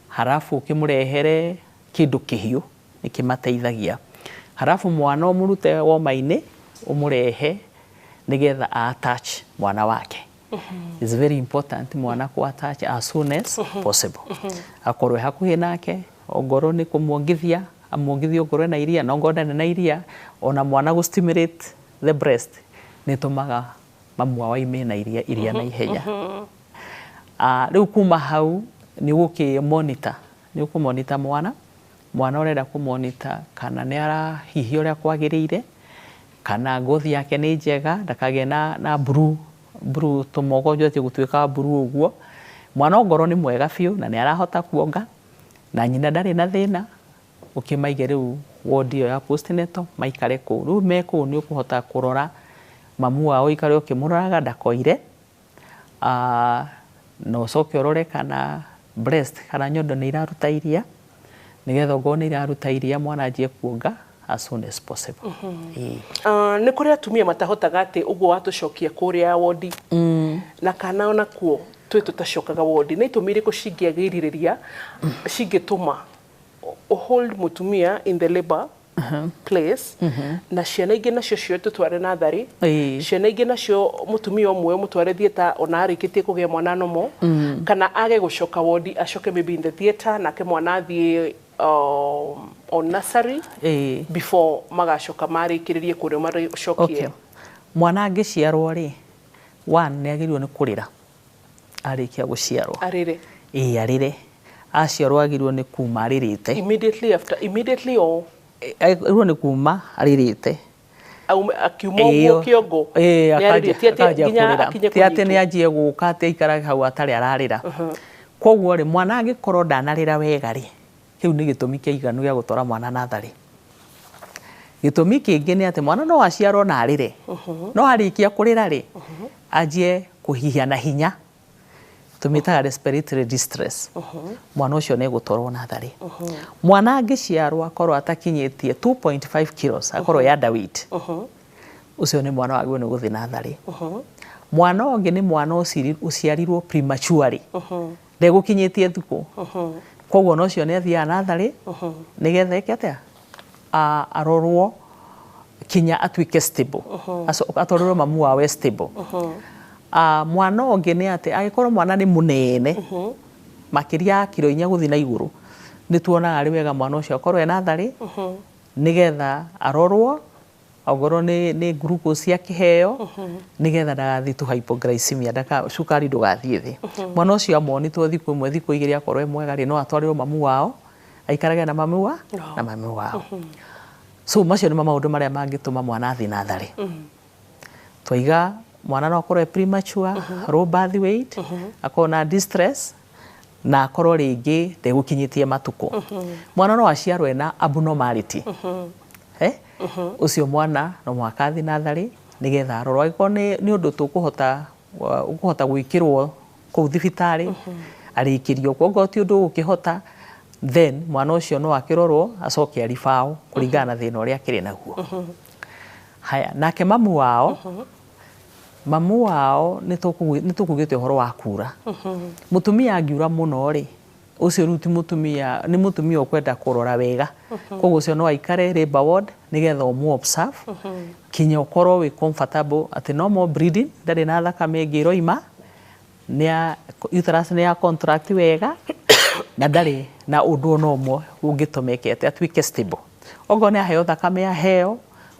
halafu ũkĩmũrehere kĩndũ kĩhiũ nĩkĩmateithagia, halafu mwana ũmũrute woma-inĩ ũmũrehe nĩgetha attach mwana wake. It's very important mwana ku attach as soon as possible, akorwo e hakuhĩ nake, ongorwo nĩ kũmuongithia amuongithie, ongorwo ena iria, na ongorwo ndarĩ na iria, ona mwana gũ stimulate the breast nĩ ĩtũmaga mamu wao aime na iria na ihenya. Rĩu kuma hau Nĩ ũgũkĩ monitor, nĩ ũkũ monitor mwana. Mwana ũrenda kũ monitor kana nĩ arahihia ũrĩa kwagĩrĩire, kana ngothi yake nĩ njega, ndakagĩe na blue blue tũmogonjo atĩ gũtuĩka blue ũguo. Mwana ongorwo nĩ mwega biũ na nĩ arahota kuonga na nyina ndarĩ na thĩna, ũkĩmaige rĩu ward ĩyo ya postnatal maikare kũu. Rĩu me kũu nĩ ũkũhota kũrora mamu wao, ũikare ũkĩmũroraga ndakoire, na ũcoke ũrore kana breast kana nyondo nĩ iraruta iria, nĩgetha ongorwo nĩ iraruta iria mwana anjie kuonga as soon as possible. Ĩĩ. Nĩ kũrĩ atumia matahotaga atĩ ũguo watũcokia kũrĩa wondi na kana onakuo twĩ tũtacokaga wondi. Nĩ itũmi irĩkũ cingĩagĩrĩria cingĩtũma hold mũtumia in the labor place, na ciana ingĩ nacio cio tũtware natharĩ? Ciana ingĩ nacio mũtumia ũmwe mũtware theatre ona arĩkĩtie kũgĩa mwana nomo, kana age gũcoka wondi, acoke maybe in the theatre, nake mwana athiĩ on nursery before magacoka marĩkĩrĩrie kũrĩa marĩcokie? Okay. Mwana angĩciarwo rĩ, one, nĩ agĩrĩirwo nĩ kũrĩra arĩkia gũciarwo. Arĩre? Ĩĩ, arĩre. Aciarwo agĩrĩirwo nĩ kuma arĩrĩte. Immediately after, immediately or? Agĩrĩirwo nĩ kuma arĩrĩte. Akiuma ũguo kĩongo nĩ arĩrĩte, ti atĩ nginya akinye Ti atĩ nĩ kũnyitwo. Anjie gũka atĩ aikarage hau atarĩ ararĩra. Koguo rĩ, mwana angĩkorwo ndanarĩra wega rĩ, kĩu nĩ gĩtũmi kĩiganu gĩa gũtwara mwana natharĩ. Gĩtũmi kĩngĩ nĩ atĩ mwana no aciarwo na arĩre, no arĩkia kũrĩra rĩ, anjie kũhihia na hinya, tũmĩtaga respiratory distress. Mwana ũcio nĩ egũtwarwo natharĩ. Mwana angĩciarwo akorwo atakinyĩtie 2.5 kilos, akorwo ya underweight, ũcio nĩ mwana wagĩrĩirwo nĩ gũthiĩ natharĩ. Mwana ũngĩ nĩ mwana ũciarirwo prematurely, ndegũkinyĩtie thukũ, koguo ona ũcio nĩ athiaga natharĩ nĩgetha eke atĩa? Arorwo kinya atuĩke stable, atwarĩrwo mamu wao e stable. Mwana ũngĩ nĩ atĩ angĩkorwo mwana nĩ mũnene makĩria ya kiro 4 gũthiĩ na igũrũ, nĩ tuonaga arĩ wega mwana ũcio akorwo e natharĩ nĩgetha arorwo, ongorwo nĩ glucose akĩheo nĩgetha ndagathiĩ to hypoglycemia, ndaka cukari ndũgathiĩ thĩ. Mwana ũcio amonitwo thikũ 1, thikũ 2, akorwo e mwega rĩ, no atwarĩrwo mamu wao aikarage na mamu wao. So macio nĩmo maũndũ marĩa mangĩtũma mwana athiĩ natharĩ. Twaiga mwana no akorwo e premature, low birth weight, akorwo na distress, na akorwo rĩngĩ ndegũkinyĩtie matukũ. Mwana no aciarwo ena abnormality, eh? Ũcio mwana no mũhaka athiĩ natharĩ nĩgetha arorwo. Angĩkorwo nĩ ũndũ tũkũhota ũkũhota gwĩkĩrwo kũu thibitarĩ, arĩkĩrio kuo. Ongorwo ti ũndũ ũgũkĩhota, then mwana ũcio no akĩrorwo acoke aribaũ kũringana na thĩna ũrĩa akĩrĩ naguo. Haya, nake mamu wao nĩ tũkugĩte ũhoro wa kura. Mũtumia angiura mũno rĩ, ũcio rĩu ti mũtumia, nĩ mũtumia ũkwenda kũrora wega, koguo ũcio no aikare labour ward nĩgetha ũmũ observe kinya ũkorwo wĩ comfortable atĩ no more bleeding, ndarĩ na thakame ĩngĩ ĩroima, nĩ uterus nĩ ya contract wega na ndarĩ na ũndũ ona ũmwe ũngĩtũma ĩke atĩ atuĩke stable. Ongorwo nĩ aheo thakame aheo,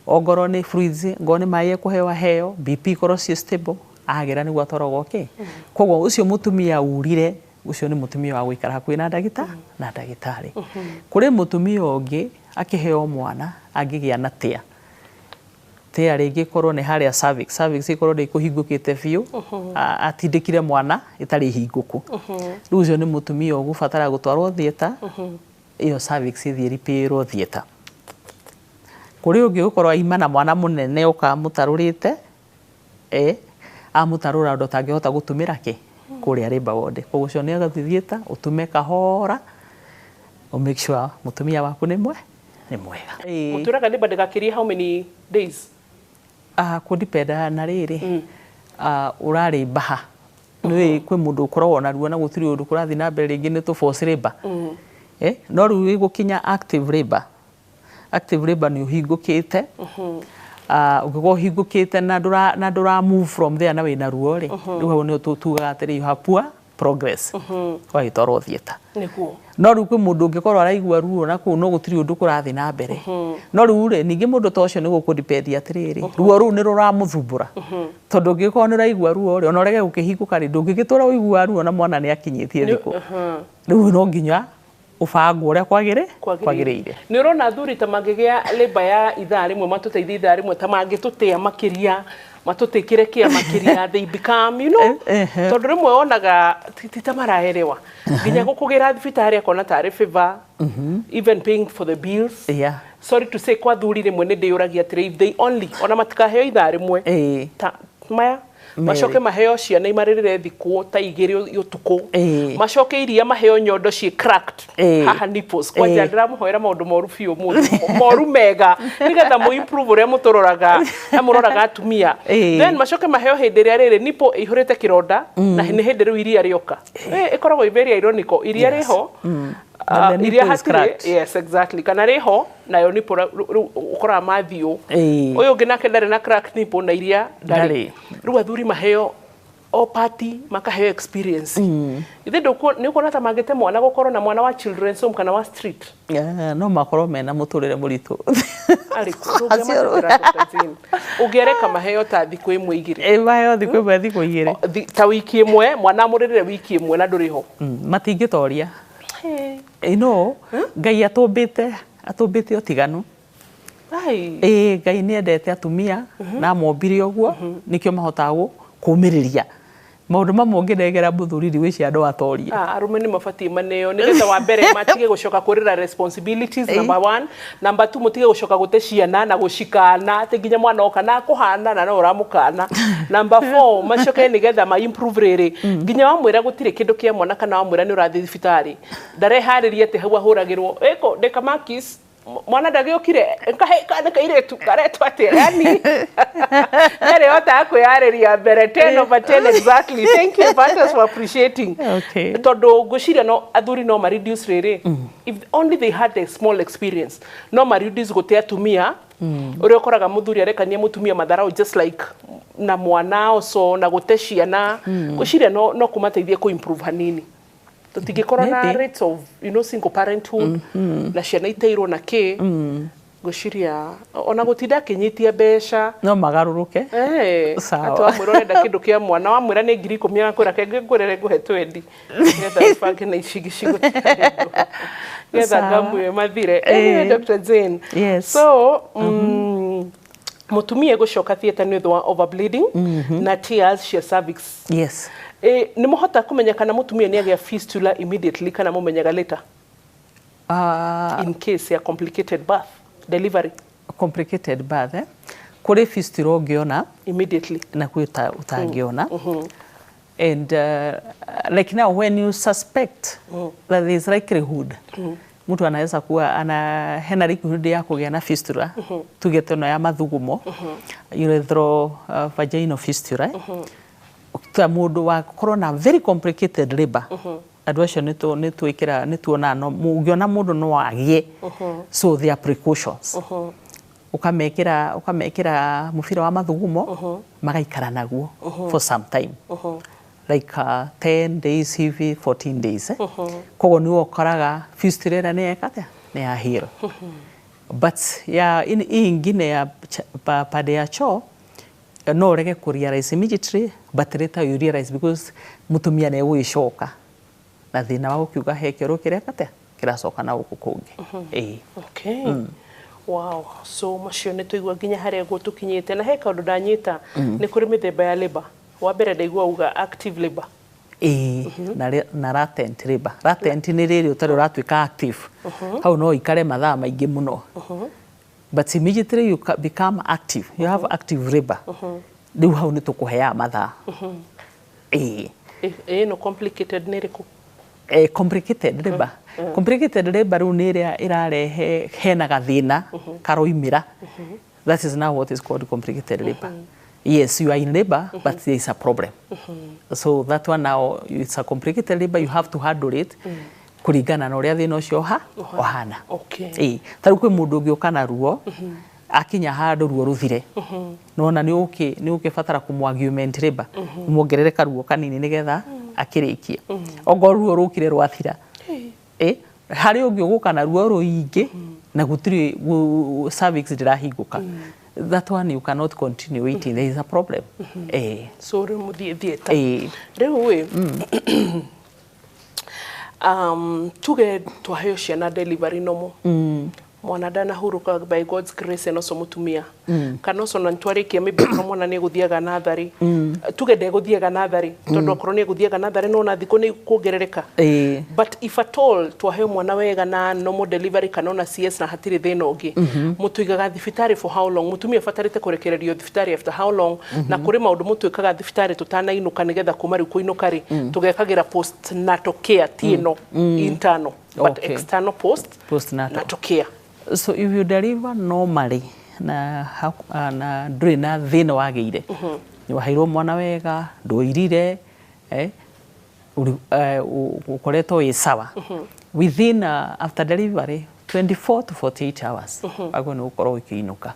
ongorwo nĩ fluids, ongorwo nĩ maĩ ekũheo aheo, BP ikorwo ciĩ stable, agĩra nĩguo atwaragwo kĩ. Koguo ũcio mũtumia urire, ũcio nĩ mũtumia wa gũikara hakuhĩ na ndagĩtarĩ. Kũrĩ mũtumia ũngĩ akĩheo mwana angĩgĩa na tear. Tear rĩngĩ ĩkorwo nĩ harĩa cervix, cervix ĩkorwo ndĩkũhingũkĩte biũ, atindĩkire mwana ĩtarĩ hingũku. Rĩu ũcio nĩ mũtumia ũgũbatara gũtwarwo theatre, ĩyo cervix ĩthiĩ ĩripĩrwo theatre. Kũrĩ ũngĩ ũgũkorwo aima na mwana mũnene oka amũtarũrĩte, amũtarũra ũndũ atangĩhota gũtũmĩra kĩ kũrĩa labour ward. Koguo ũcio nĩ agathiĩ theatre ũtume kahora, ũ make sure mũtumia waku nĩ mwega. Mũtwĩraga labour ndĩgakĩrie how many days? Kũ depend na rĩrĩ, ũrarĩ mbaha nĩ kwĩ mũndũ ũkoragwo na ruo na gũtirĩ ũndũ kũrathiĩ na mbere, rĩngĩ nĩ tũ force labour, no rĩu ĩgũkinya active labour, active labour nĩ ũhingũkĩte. Ũngĩkorwo ũhingũkĩte na ndũra move from there na wĩna ruo rĩ, rĩu hau nĩho tugaga atĩrĩ you have poor Progress ũgagĩtwarwo theatre. Nĩguo. No rĩu kwĩ mũndũ ũngĩkorwo araigua ruo na kũu no gũtirĩ ũndũ kũrathiĩ na mbere. No rĩu rĩ, ningĩ mũndũ ta ũcio nĩ gũkũdepend atĩrĩrĩ, ruo rũu nĩ rũramũthumbũra, tondũ ũngĩkorwo nĩ ũraigua ruo rĩ, ona ũrege gũkĩhingũka rĩ, ndũngĩgĩtũra ũiguaga ruo na mwana nĩ akinyĩtie thikũ. Rĩu no nginya ũbangwo ũrĩa kwagĩrĩire. Nĩ ũrona athuri ta mangĩgĩa labour ya ithaa rĩmwe, matũteithie ithaa rĩmwe, ta mangĩtũtĩa makĩria, matũtĩkĩre kĩa makĩria, they become tondũ rĩmwe wonaga ti ta maraerewa, nginya gũkũgĩra thibitarĩ akona tarĩ favor, even paying for the bills. Sorry to say, kwa athuri rĩmwe nĩ ndĩyũragia atĩrĩ, if they only, ona matikaheo ithaa rĩmwe ta maya, macoke maheo ciana imarĩrĩre thikũ ta 2 ũtukũ, macoke iria maheo nyondo ciĩ cracked haha nipples kwanja. Ndĩramũhoera maũndũ moru biũ mũthĩ, moru mega, nĩgetha mũ improve ũrĩa mũtũroraga na mũroraga atumia. Then macoke maheo hĩndĩ ĩrĩa rĩrĩ nipple ĩihũrĩte kĩronda, na nĩ hĩndĩ rĩu iria rĩoka. Ĩkoragwo ĩ very ironical, iria rĩho, iria hatirĩ. Yes, exactly, kana rĩho nayo nipple rĩu ũkoraga mathiũ ũyũ ũngĩ nake ndarĩ na crack nipple na iria ndarĩ. Rĩu athuri maheo o party, makaheo experience. Ithe nĩ ũkuona ta mangĩte mwana gũkorwo na mwana wa children's home kana wa street? No makorwo mena mũtũrĩre mũritũ. Ũngĩareka maheo ta thikũ ĩmwe, 2? Maheo thikũ ĩmwe, thikũ 2. Ta wiki ĩmwe, mwana amũrĩrĩre wiki ĩmwe na ndũrĩ ho. Matingĩtoria. Ngai atũmbĩte ũtiganu. Ĩĩ, Ngai nĩ endete atumia na amombire ũguo, nĩkĩo mahotaga kũmĩrĩria maũndũ mamwe. Ũngĩnengera mũthuri, ndigwĩciria no atorie. Arũme nĩ mabatiĩ maneo nĩgetha wa mbere matige gũcoka kũrĩra responsibilities, number one. Number two, mũtige gũcoka gũte ciana na gũcikana atĩ nginya mwana oka na kũhana na no ũramũkana. Number four, macoke nĩgetha ma improve rĩrĩ, nginya wamwĩra gũtirĩ kĩndũ kĩa mwana kana wamwĩra nĩ ũrathiĩ thibitarĩ, ndareharĩria atĩ hau ahũragĩrwo ĩkũ ndĩkamakis mwana ndagĩũkire, kahe kana kairĩtu karetwo atĩa, yani ndarĩ hotaga kwĩyarĩria mbere. 10 over 10, exactly. Thank you, Fantas, for appreciating. Tondũ ngwĩciria no athuri no ma reduce rĩrĩ, if only they had a small experience, no ma reduce gũte atumia, ũrĩa ũkoraga mũthuri arekania mũtumia matharau just like na mwana also na gũte ciana. Ngwĩciria no kũmateithie kũ improve hanini, tũtingĩkorwo na Maybe. rates of single parenthood na ciana iteirwo na kĩ. Ngwĩciria ona gũtinda akĩnyitia mbeca. No magarũrũke. Sawa. Atĩ wamwĩra ũrenda kĩndũ kĩa mwana, wamwĩra nĩ 10,000, agakwĩra kenge ngũrĩre ngũhe 20 nĩgetha ũbange na ici gĩcigo nĩgetha ngamu ĩyo mathire. Anyway, Dr. Jane. Yes. So mũtumia egũcoka theatre nĩ ũndũ wa overbleeding na tears cia cervix. Yes. Nĩ mũhota kũmenya kana mũtumia nĩ agĩa fistula immediately kana mũmenyaga later, in case ya complicated birth delivery? Complicated birth, eh? Kũrĩ fistula ũngĩona immediately na kwĩ ũtangĩona. And like now, when you suspect that there is likelihood mtu anaweza kuwa ana hena likelihood ya kũgĩa na fistula, tuge ta ĩno ya mathugumo, urethral vaginal fistula, eh? Ta mũndũ wa korwo na very complicated labor, andũ acio nĩ twĩkĩra, nĩ tuonaga no ũngĩona mũndũ no agĩe, so there are precautions. Ũkamekĩra mũbira wa mathugumo, magaikara naguo for some time, like 10 days hivi, 14 days, eh? Koguo nĩ ũkoraga fistula ĩrĩa nĩ yeka atĩa, nĩ ya heal. But ya hii ingine ya pande ya choo, no ũrege kũ realize immediately, but later you realize because mũtumia nĩ egũgĩcoka na thĩna wa gũkiuga he kĩoro kĩreka atĩa, kĩracoka na gũkũ kũngĩ. Ĩĩ. Okay. Wow. So macio nĩ tũigua nginya harĩa guo tũkinyĩte, na he kaũndũ ndanyita, nĩ kũrĩ mĩthemba ya labor. Wa mbere ndaigua uga active labor. Ĩĩ, na latent labor. Latent nĩ rĩrĩ ũtarĩ ũratuĩka active, hau no ikare mathaa maingĩ mũno, but immediately you become active, you have active labor, rĩu hau nĩ tũkũheaga mathaa. Ĩĩ. Ĩno complicated nĩ ĩrĩkũ? Complicated labor, complicated labor rĩu nĩ ĩrĩa ĩrarehe hena gathĩna karoimĩra. That is now what is called complicated labor. Yes, you are in labor, but there is a problem, so that one now, it's a complicated labor. You have to handle it kũringana na ũrĩa thĩna ũcio ũhana. Ĩĩ, ta rĩu kwĩ mũndũ ũngĩũka na ruo, akinya handũ ruo rũthire, nona nĩ ũgũkĩbatara kũmũ augment labor, ũmuongerere karuo kanini nĩgetha Akĩrĩkia ongorwo ruo rũkire rwathira, harĩ ũngĩ ũgũka na ruo rũingĩ na gũtirĩ cervix ndĩrahingũka. That one you cannot continue waiting, there is a problem. So rĩu mũthiĩ theatre? Rĩu ĩ, tuge twaheo ciana delivery normal, mwana ndanahurũka, by God's grace, ena ũcio mũtumia kana ũcio na nĩtwarĩkia, maybe okorwo mwana nĩ egũthiaga natharĩ, tuge ndegũthiaga natharĩ, tondũ okorwo nĩ egũthiaga natharĩ no na thikũ nĩ kuongerereka. But if at all twaheo mwana wega na normal delivery kana ona CS na hatirĩ thĩna ũngĩ, mũtũigaga thibitarĩ for how long? Mũtumia abatarĩte kũrekererio thibitarĩ after how long? Na kũrĩ maũndũ mũtwĩkaga thibitarĩ tũtanainũka, nĩgetha kuma rĩu kũinũka rĩ, tũgekagĩra postnatal care, ti ĩno internal but external post postnatal natal care. So if you deliver normally na na ndũrĩ na thĩna wagĩire, nĩ waheirwo mwana wega, ndũirire, ũkoretwo wĩ sawa, within after delivery 24 to 48 hours wagwo nĩ gũkorwo ũkĩinũka.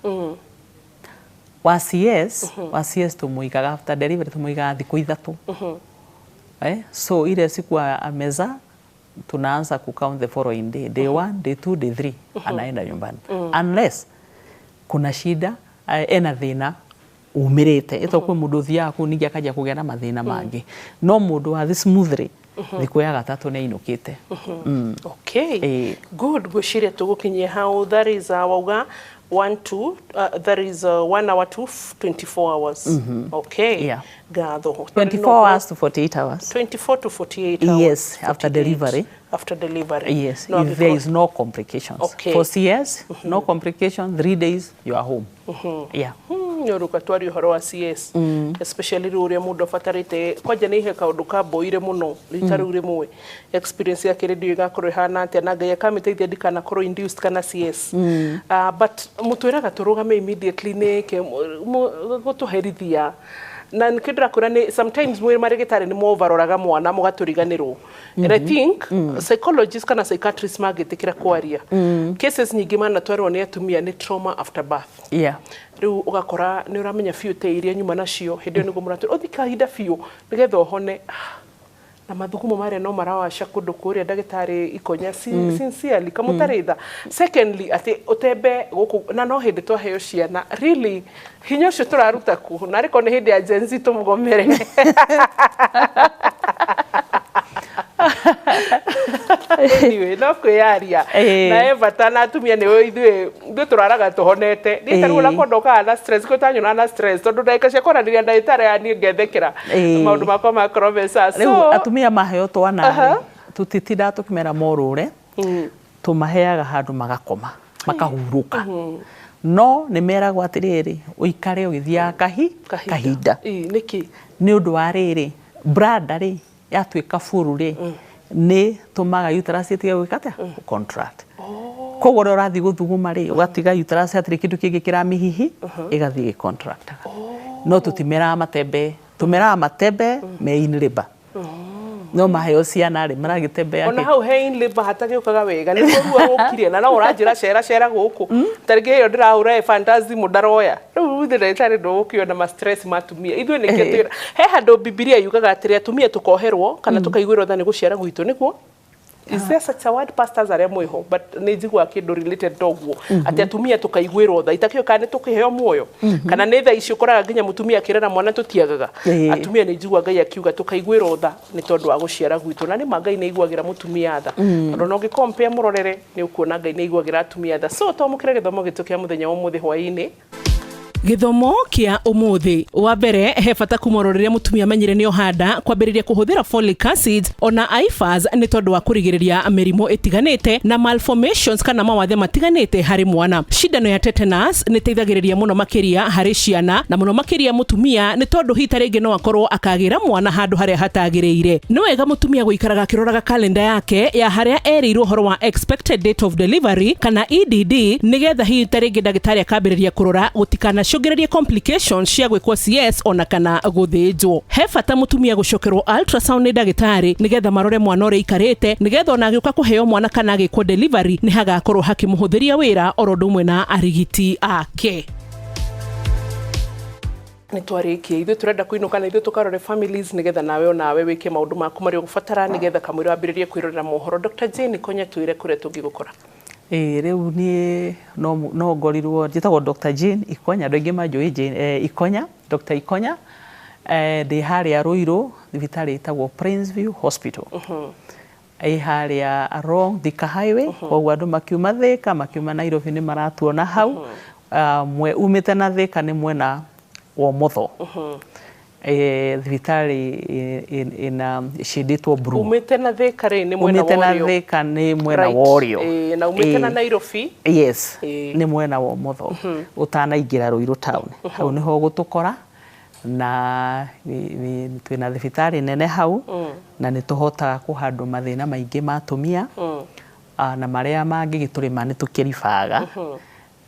Wa CS, wa CS tũmũigaga after delivery, tũmũigaga thikũ 3. So ile siku amezaa tunaanza kucount the following day, day 1, day 2, day 3, anaenda nyumbani unless kuna shida, ena thĩna umĩrĩte ĩto kwĩ mũndũ ũthiaga kũu ningĩ akanjia kũgĩa na mathĩna mangĩ, no mũndũ wathi smoothly, thikũ ya gatatũ nĩ ainũkĩte. Okay. Good, ngwĩciria tũgũkinyia hau. That is wauga 1 to that is 1 hour to 24 hours, okay? Yeah. Ngatho. 24 hours to 48 hours. 24 to 48 hours. Yes, after 48 delivery. After delivery. Yes, No, if there is no complications. For CS, no complication, 3 days, you are home. Yeah. Nĩ ũrũka twaria ũhoro wa CS, especially rĩu ũrĩa mũndũ abatarĩte kwanja nĩ ihe kaũndũ kamboire mũno rita rĩu rĩmwe, experience yake rĩndio ĩgakorwo ĩhana atĩa, na Ngai akamĩteithia ndikanakorwo induced kana CS. But mũtwĩraga tũrũgame immediately nĩkĩ gũtũherithia? Na nĩkĩo ndĩrakwĩra nĩ sometimes mwĩ marĩgĩtarĩ nĩ movaroraga mwana mũgatũriganĩrwo. And I think psychologists kana psychiatrists mangĩtĩkĩra kwaria, cases nyingĩ manatwarwo nĩ atumia nĩ trauma after birth. Rĩu ũgakora nĩ ũramenya biũ te iria nyuma nacio hĩndĩ ĩyo nĩguo mũratwĩra ũthi kahinda biũ nĩgetha ũhone. Ah, na mathugumo marĩa no marawaca kũndũ kũrĩa ndagĩtarĩ Ikonya, sincerely kamũtarĩ tha. Secondly, atĩ ũtembe gũkũ na no hĩndĩ twaheo ciana, really hinya ũcio tũraruta ku? Na arĩkorwo nĩ hĩndĩ ya Gen Z tũmũgomere. Anyway, no kwĩyaria. Na he bata na atumia nĩ ithuĩ tũraraga tũhonete. Niĩ tarĩu ona ndokaga na stress, kwĩ tanyonaga na stress, tondũ ndagĩka cia kwaranĩria ndagĩtarĩ ya niĩ ngethekera maũndũ makwa makorwo me sawa. Rĩu So atumia maheo twana rĩ, tũtitindaga tũkĩmera morũre, tũmaheaga handũ magakoma makahurũka, no nĩ meragwo atĩrĩrĩ, ũikare ũgĩthiaga kahinda. Ĩ, nĩkĩ? Nĩ ũndũ wa rĩrĩ, bladder rĩ yatuĩka full rĩ, nĩ tũmaga uterus ĩtige gwĩka atĩa? Contract. Koguo ũrĩa ũrathiĩ gũthuguma rĩ, ũgatiga uterus hatirĩ kĩndũ kĩngĩ kĩramĩhihi, ĩgathiĩ ĩgĩcontractaga. No tũtimeraga matembe, tũmeraga matembe me in labor, no maheo ciana rĩ, maragĩtembea. Ona hau he in labor hatagĩũkaga wega, nĩ ruo rũkire na no ũranjĩra cera cera gũkũ, tarĩngĩ ĩyo ndĩrahũra ĩ fantasy ndaroya rĩu ithuĩ ndagĩtarĩ ndũgũkĩona ma stress ma atumia ithuĩ nĩkĩo twĩra he handũ Bibilia yugaga atĩrĩ, atumia tũkoherwo kana tũkaiguĩrwo tha nĩ gũciara gwitũ. Nĩguo, is there such a word, pastors arĩa mwĩho? But nĩ njiguaga kĩndũ related toguo, atĩ atumia tũkaiguĩrwo tha, itakĩũĩ kana nĩ tũkĩheo muoyo kana nĩ tha ici ũkoraga nginya mũtumia akĩrera mwana tũtiagaga. Atumia nĩ njigua Ngai akiuga tũkaiguĩrwo tha nĩ tondũ wa gũciara gwitũ, na nĩ ma Ngai nĩ aiguagĩra mũtumia tha, tondũ ona ũngĩkompea mũrorere nĩ ũkuona Ngai nĩ aiguagĩra atumia tha. So twamũkĩre gĩthomo gitũ kĩa mũthenya wa ũmũthĩ hwaĩ-inĩ. Gĩthomo kĩa ũmũthĩ wa mbere, he bata kuma oro rĩrĩa mũtumia amenyire nĩ ohanda kwambĩrĩria kũhũthĩra folic acid ona IFAs, nĩ tondũ wa kũrigĩrĩria mĩrimũ ĩtiganĩte na malformations kana mawathe matiganĩte harĩ mwana. Cindano ya tetanus nĩ ĩteithagĩrĩria mũno makĩria harĩ ciana na mũno makĩria mũtumia, nĩ tondũ hita rĩngĩ no akorwo akagĩra mwana handũ harĩa hatagĩrĩire. Nĩ wega mũtumia gũikaraga akĩroraga kalenda yake ya harĩa erĩirwo ũhoro wa expected date of delivery kana EDD, nĩgetha hihi ta rĩngĩ ndagĩtarĩ akambĩrĩria kũrora gũtikanacũngĩrĩrie complications cia gwĩkwo CS ona kana gũthĩnjwo. He bata mũtumia gũcokerwo ultrasound nĩ ndagĩtarĩ, nĩgetha marore mwana ũrĩa aikarĩte, nĩgetha ona agĩũka kũheo mwana kana agĩkwo delivery nĩ hagakorwo hakĩmũhũthĩria wĩra oro ũndũ ũmwe na arigiti ake. Nĩ twarĩkia, ithuĩ tũrenda kũinũka na ithuĩ tũkarore families, nĩgetha nawe onawe wĩke maũndũ maku marĩa ũgũbatara, nĩgetha kamũira wambĩrĩrie kwĩrorera mohoro. Dr. Jane Konya, twĩre kũrĩa tũngĩgũkora. Ĩĩ, rĩu niĩ no ngorirwo njĩtagwo Dr. Jane Ikonya. Andũ aingĩ manjũĩ Jane Ikonya, Dr. Ikonya. Ndĩ harĩa Ruiru, thibitarĩ ĩtagwo Princeview Hospital, ĩ harĩa along Thika Highway. Koguo andũ makiuma Thika, makiuma Nairobi, nĩ maratuona hau. Mwe umĩte na Thika nĩ mwena wa ũmotho. Thibitarĩ ĩna ĩcindĩtwo blue. Umĩte na Thika rĩ, nĩ mwena Umĩte wa na ũrĩo. Thika nĩ mwena wa ũrĩo. Ĩĩ, na umĩte na Nairobi? Yes, nĩ mwena wa ũmotho ũtanaingĩra Ruiru town, hau nĩho ũgũtũkora. Na twĩna thibitarĩ nene hau, na nĩ tũhotaga kũhandwo mathĩna maingĩ ma atumia, na marĩa mangĩgĩtũrĩma nĩ tũkĩribaga,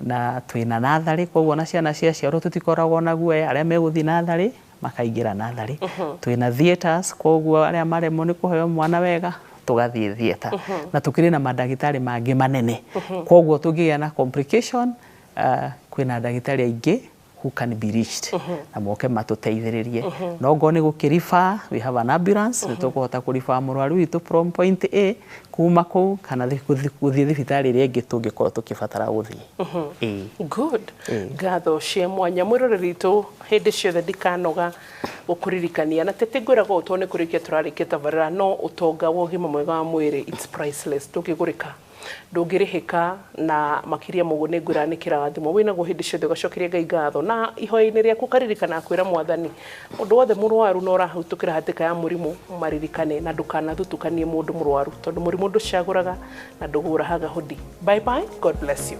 na twĩna natharĩ. Koguo na ciana ciaciarwo tũtikoragwo na guoya, arĩa megũthiĩ natharĩ makaingĩra natharĩ. Twĩna theatres, koguo arĩa maremwo nĩ kũheo mwana wega tũgathiĩ theatre, na tũkĩrĩ na mandagĩtarĩ mangĩ manene. Koguo tũngĩgĩa na complication, kwĩna ndagĩtarĩ aingĩ who can be reached na moke matũteithĩrĩrie. No ngorwo nĩ gũkĩriba, we have an ambulance, nĩ tũkũhota kũriba mũrwaru witũ from point A kuma kũu kana gũthiĩ thibitarĩ ĩrĩa ĩngĩ tũngĩkorwo tũkĩbatara gũthiĩ. Ĩĩ. Good. Ngatho cia mwanya, mwĩroreri witũ. Hĩndĩ ciothe ndikanoga gũkũririkania na tete ngwĩraga ũũ, tondũ nĩ kũrĩkia tũrarĩkia tabarĩra, no ũtonga wa ũgima mwega wa mwĩrĩ, it's priceless, ndũngĩgũrĩka, ndũngĩrĩhĩka. Na makĩria mũguo nĩ ngwĩra nĩ kĩrathimo wĩnaguo hĩndĩ ciothe ũgacokeria Ngai ngatho, na ihoya-inĩ rĩaku ũkaririkana kwĩra Mwathani mũndũ wothe mũrwaru na ũrahĩtũkĩra hatĩka ya mũrimũ maririkane, na ndũkanathutukanie mũndũ mũrwaru, tondũ mũrimũ ndũcagũraga na ndũgũrahaga hũdi. Bye bye, God bless you.